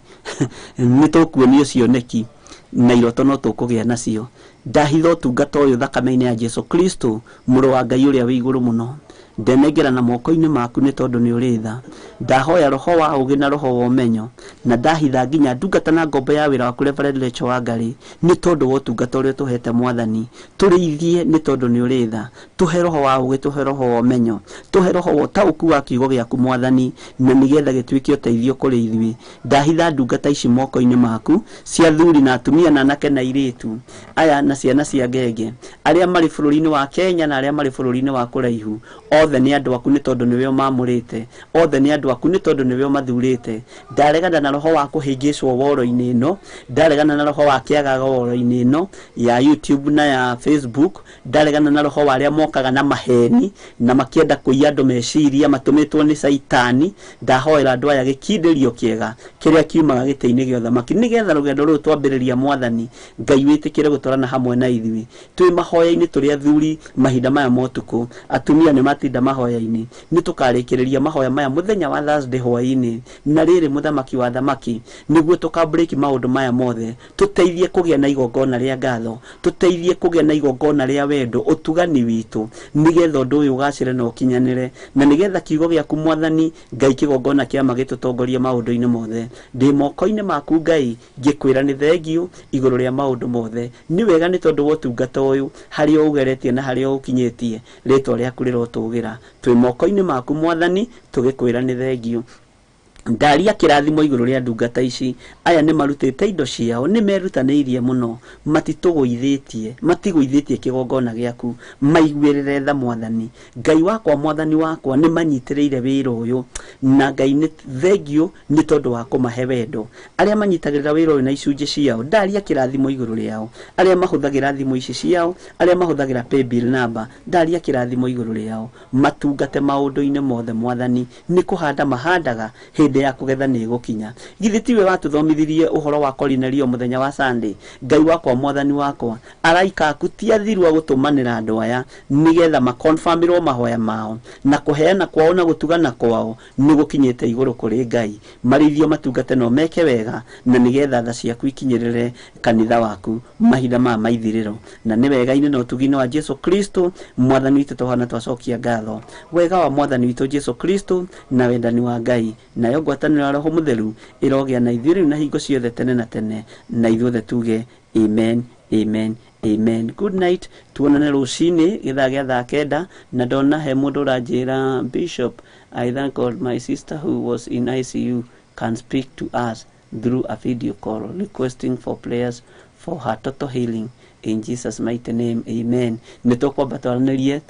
Nĩ tũkuonio cioneki na iroto no tũkũgĩa nacio. Ndahitha ũtungata ũyũ thakame-inĩ ya Jesu Kristo, mũrũ wa Ngai ũrĩa wĩ igũrũ mũno. Ndenengerana moko-inĩ maku nĩ tondũ nĩ ũrĩ tha. Ndahoya roho wa ũũgĩ na roho wa ũmenyo, na ndahitha nginya ndungata na ngombo ya wĩra waku Reverend Rachel Wangari nĩ tondũ wa ũtungata ũrĩa ũtũhete Mwathani. Tũrĩithie nĩ tondũ nĩ ũrĩ tha. Tũhe roho wa ũũgĩ, tũhe roho wa ũmenyo, tũhe roho wa ũtaũku wa kiugo gĩaku Mwathani, na nĩgetha gĩtuĩke ũteithio kũrĩ ithuĩ. Ndahitha ndungata ici moko-inĩ maku cia athuri na atumia na anake na airĩtu aya na ciana cia ngenge, arĩa marĩ bũrũri-inĩ wa Kenya na arĩa marĩ bũrũri-inĩ wa kũraihu. Othe nĩ andũ aku nĩ tondũ nĩwe ũmamũrĩte, othe nĩ andũ aku nĩ tondũ nĩwe ũmathurĩte. Ndaregana na roho wa kũhĩngĩcwo woro-inĩ ĩno, ndaregana na roho wa kĩagago woro-inĩ ĩno ya YouTube na ya Facebook, ndaregana na roho wa arĩa mokaga na maheni na makĩenda kũiya andũ meciria matũmĩtwo nĩ Caitani. Ndahoera andũ aya gĩkindĩrio kĩega kĩrĩa kiumaga gĩtĩ-inĩ gĩa ũthamaki, nĩgetha rũgendo rũrũ twambĩrĩria Mwathani Ngai wĩtĩkĩre gũtwarana hamwe na ithuĩ. Twĩ mahoya-inĩ tũrĩ athuri mahinda maya ma ũtukũ, atumia nĩ matinda mahoya-inĩ. Nĩ tũkarĩkĩrĩria mahoya maya mũthenya wa Thursday hwaĩ-inĩ, na rĩrĩ mũthamaki wa thamaki, nĩguo tũkabreak maũndũ maya mothe. Tũteithie kũgĩa na igongona rĩa ngatho, tũteithie kũgĩa na igongona rĩa wendo, ũtugani witũ, nĩgetha ũndũ ũyũ ũgacĩre na ũkinyanĩre, na nĩgetha kiugo gĩaku Mwathani Ngai kĩgongona kĩa ma gĩtũtongorie maũndũ-inĩ mothe. Ndĩ moko-inĩ maku Ngai, ngĩkwĩra nĩ thengiũ igũrũ rĩa maũndũ mothe. Nĩ wega nĩ tondũ wa ũtungata ũyũ, harĩa ũgeretie na harĩa ũkinyĩtie, rĩtwa rĩaku rĩrotũgĩra. Twĩ moko-inĩ maku Mwathani, tũgĩkwĩra nĩ thengiũ. Ndaria kĩrathimo igũrũ rĩa ndungata ici. Aya nĩ marutĩte indo ciao, nĩ merutanĩirie mũno, matitũgũithĩtie, matigũithĩtie kĩgongona gĩaku. Maiguĩrĩre tha Mwathani Ngai wakwa, Mwathani wakwa, nĩ manyitĩrĩire wĩra ũyũ, na Ngai nĩ thengiũ nĩ tondũ wa kũmahe wendo. Arĩa manyitagĩrĩra wĩra ũyũ na icunjĩ ciao, ndaria kĩrathimo igũrũ rĩao. Arĩa mahũthagĩra thimũ ici ciao, arĩa mahũthagĩra paybill number, ndaria kĩrathimo igũrũ rĩao. Matungate maũndũ-inĩ mothe Mwathani, nĩ kũhanda mahandaga, hĩndĩ ya kũgetha nĩ ĩgũkinya. Githĩ tiwe watũthomithirie ũhoro wa Korinelio mũthenya wa Sunday? Ngai wakwa, Mwathani wakwa, araika aku ti athiru a gũtũmanĩra andũ aya nĩgetha makonfirmĩrwo mahoya mao, na kũheana kwao na gũtugana kwao nĩ gũkinyĩte igũrũ kũrĩ Ngai. Marĩithio matungate no meke wega, na nĩgetha tha ciaku ikinyĩrĩre kanitha waku mahinda maya ma ithirĩro. Na nĩ wega-inĩ na ũtugi-inĩ wa Jesu Kristo Mwathani witũ tũhana twacokia ngatho. Wega wa Mwathani witũ Jesu Kristo na wendani wa Ngai nayo ngwatanĩro ya Roho Mũtheru ĩrogĩa na ithuĩ rĩu na hingo ciothe tene na tene, na ithuothe tuge amen, amen, amen. Good night, tuonane rũcinĩ gĩthaa gĩa thaa kenda. Na ndona he mũndũ ũranjĩra, Bishop, I thank God my sister who was in ICU can speak to us through a video call requesting for prayers for her total healing in Jesus mighty name, amen. Nĩ tũkwamba twaranĩrie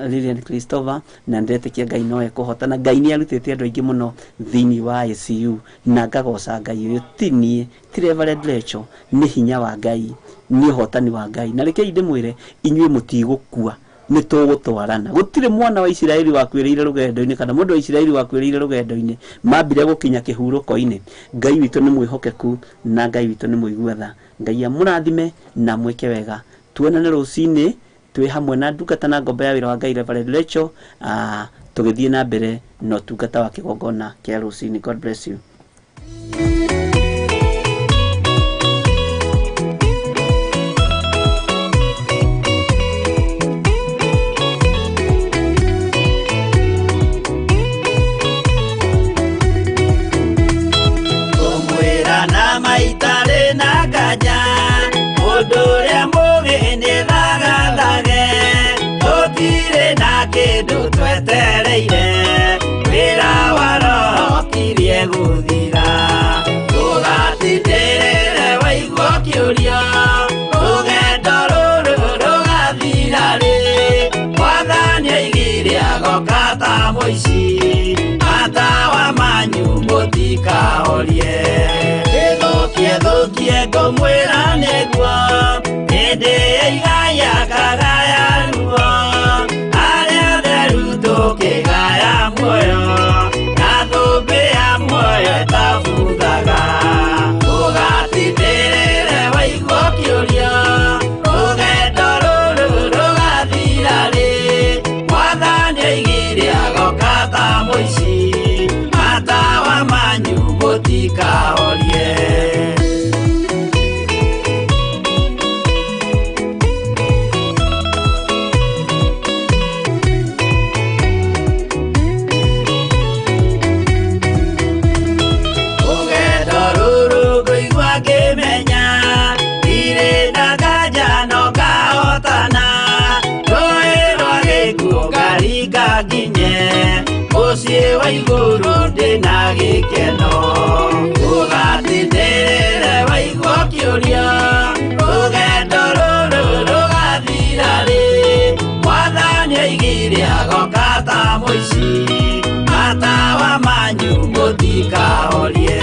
Lilian Christopher, na ndĩretĩkia Ngai no ekũhotana. Ngai nĩ arutĩte andũ aingĩ mũno thĩinĩ wa ICU, na ngagoca Ngai ũyũ ti niĩ, ti Reverend Rachel, nĩ hinya wa Ngai, nĩ ũhotani wa Ngai. Na rekei ndĩmwĩre inyuĩ mũtigũkua, nĩ tũgũtwarana. Gũtirĩ mwana wa Isiraeli wakuĩrĩire rũgendo-inĩ, kana mũndũ wa Isiraeli wakuĩrĩire rũgendo-inĩ, mambire gũkinya kĩhurũko-inĩ. Ngai witũ nĩ mwĩhokeku, na Ngai witũ nĩ mũigua tha. Ngai amũrathime na mwĩke wega. Tuonane rũcinĩ twĩ hamwe na ndungata na ngombo ya wĩra wa Ngai Reverend Rachel, tũgĩthiĩ na mbere na ũtungata wa kĩgongona kĩa rũcinĩ. God bless you. Kũmwĩra na maitarĩ na nganja, mũndũ ũrĩa mũũgĩ nĩ thagathage. Tũtirĩ na kĩndũ twetereire, wĩra wa Roho kirie gũthira. Ndũgatindĩrĩre waigua ũkĩũria, rũgendo rũrũ rũgathira rĩ? Mwathani oigire agoka ta mũici, matawa manyu mũtikahorie. Ĩthũkie thũkie ngũmwĩra nĩguo, hĩndĩ ĩigaya kagaya ruo. Arĩa atheru tũkĩgaya muoyo, na thũmbĩ ya muoyo ĩtabuthaga. Ndũgatindĩrĩre waigua ũkĩũria, rũgendo rũrũ rũgathira rĩ? Mwathani oigire agoka ta mũici, matawa manyu mũtikahorie. wa igũrũ ndĩna gĩkeno. Ũgatindĩrĩre waigua ũkĩũria, rũgendo rũrũ rũgathira rĩ? Mwathani oigire agoka ta mũici, matawa manyu mũtikahorie.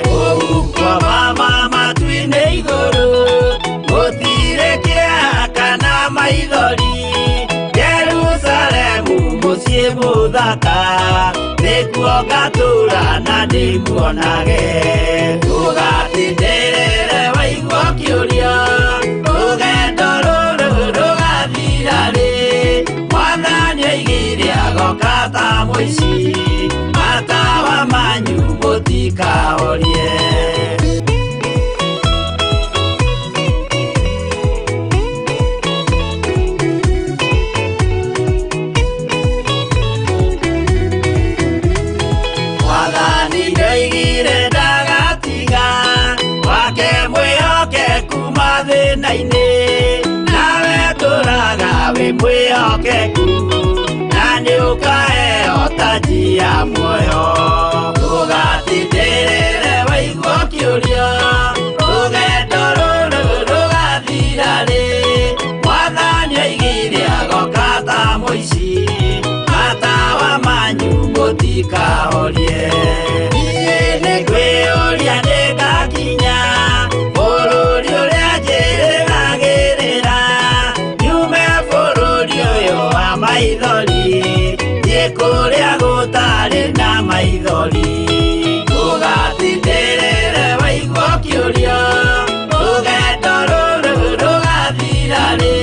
Kũu kwa Baba matu-inĩ igũrũ, gũtirĩ kĩeha kana maithori. Jerusalemu mũciĩ mũthaka, nĩkuo ngatũũra na ndĩmuonage. Ũgatindĩrĩre waigua ũkĩũria, rũgendo rũrũ rũgathira rĩ? Mwathani oigire agoka ta mũici, matawa manyu mũtikahorie. Mwathani nĩoigire ndagatiga wake mwĩhokeku mathĩna-inĩ, nawe tũraga wĩ mwĩhokeku, na nĩũkaheo taji ya muoyo. Ũgatindĩrĩre waigua ũkĩũria, rũgendo rũrũ rũgathira rĩ? Mwathani oigire agoka ta mũici, matawa manyu mũtikahorie. Niĩ nĩngwĩyũria nĩngakinya bũrũri ũrĩa njĩrĩgagĩrĩra, nyume bũrũri ũyũ wa maithori, thiĩ kũrĩa gũtarĩ na maithori. Ũgatindĩrĩre waigua ũkĩũria, rũgendo rũrũ rũgathira rĩ?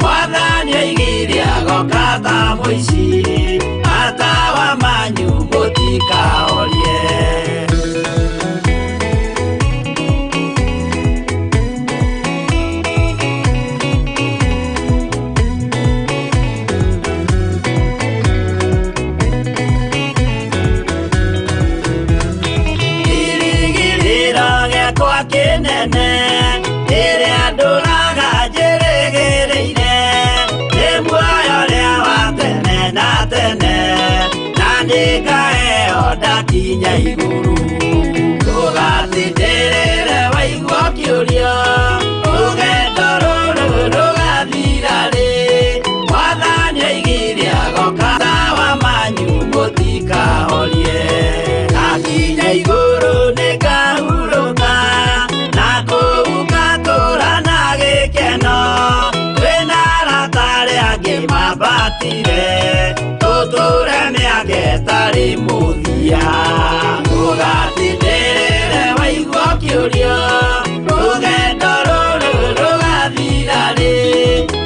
Mwathani oigire agoka ta mũici, matawa manyu mũtikahorie. Kĩrĩgĩrĩro gĩakwa kĩnene, kĩrĩa ndũraga njĩrĩgĩrĩire, nĩ muoyo ũrĩa wa tene na tene, na nĩngaheo ndakinya igũrũ. Ũgatindĩrĩre waigua ũkĩũria, rũgendo rũrũ rũgathira rĩ? Mwathani oigire agoka tawa manyu mũtikahorie. Ndakinya igũrũ nĩngahurũka, na kũu ngatũũra na gĩkeno. Twĩna arata arĩa angĩ mambatire, tũtũũre mĩaka ĩtarĩ mũthia. Ũgatindĩrĩre waigua ũkĩũria, rũgendo rũrũ rũgathira rĩ?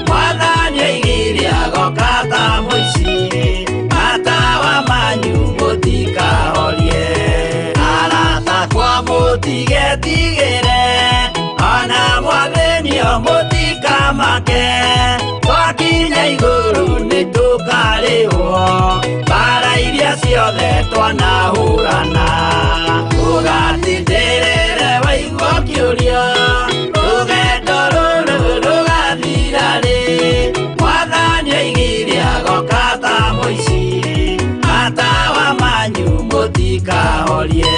Mwathani oigire agoka ta mũici, matawa manyu mũtikahorie. Arata akwa mũtigetigĩre, ona mwathĩnio mũtikamake. Twakinya igũrũ nĩtũkarĩhwo mbara iria ciothe twanahũrana. Ũgatindĩrĩre waigua ũkĩũria, rũgendo rũrũ rũgathira rĩ? Mwathani oigire agoka ta mũici, matawa manyu mũtikahorie.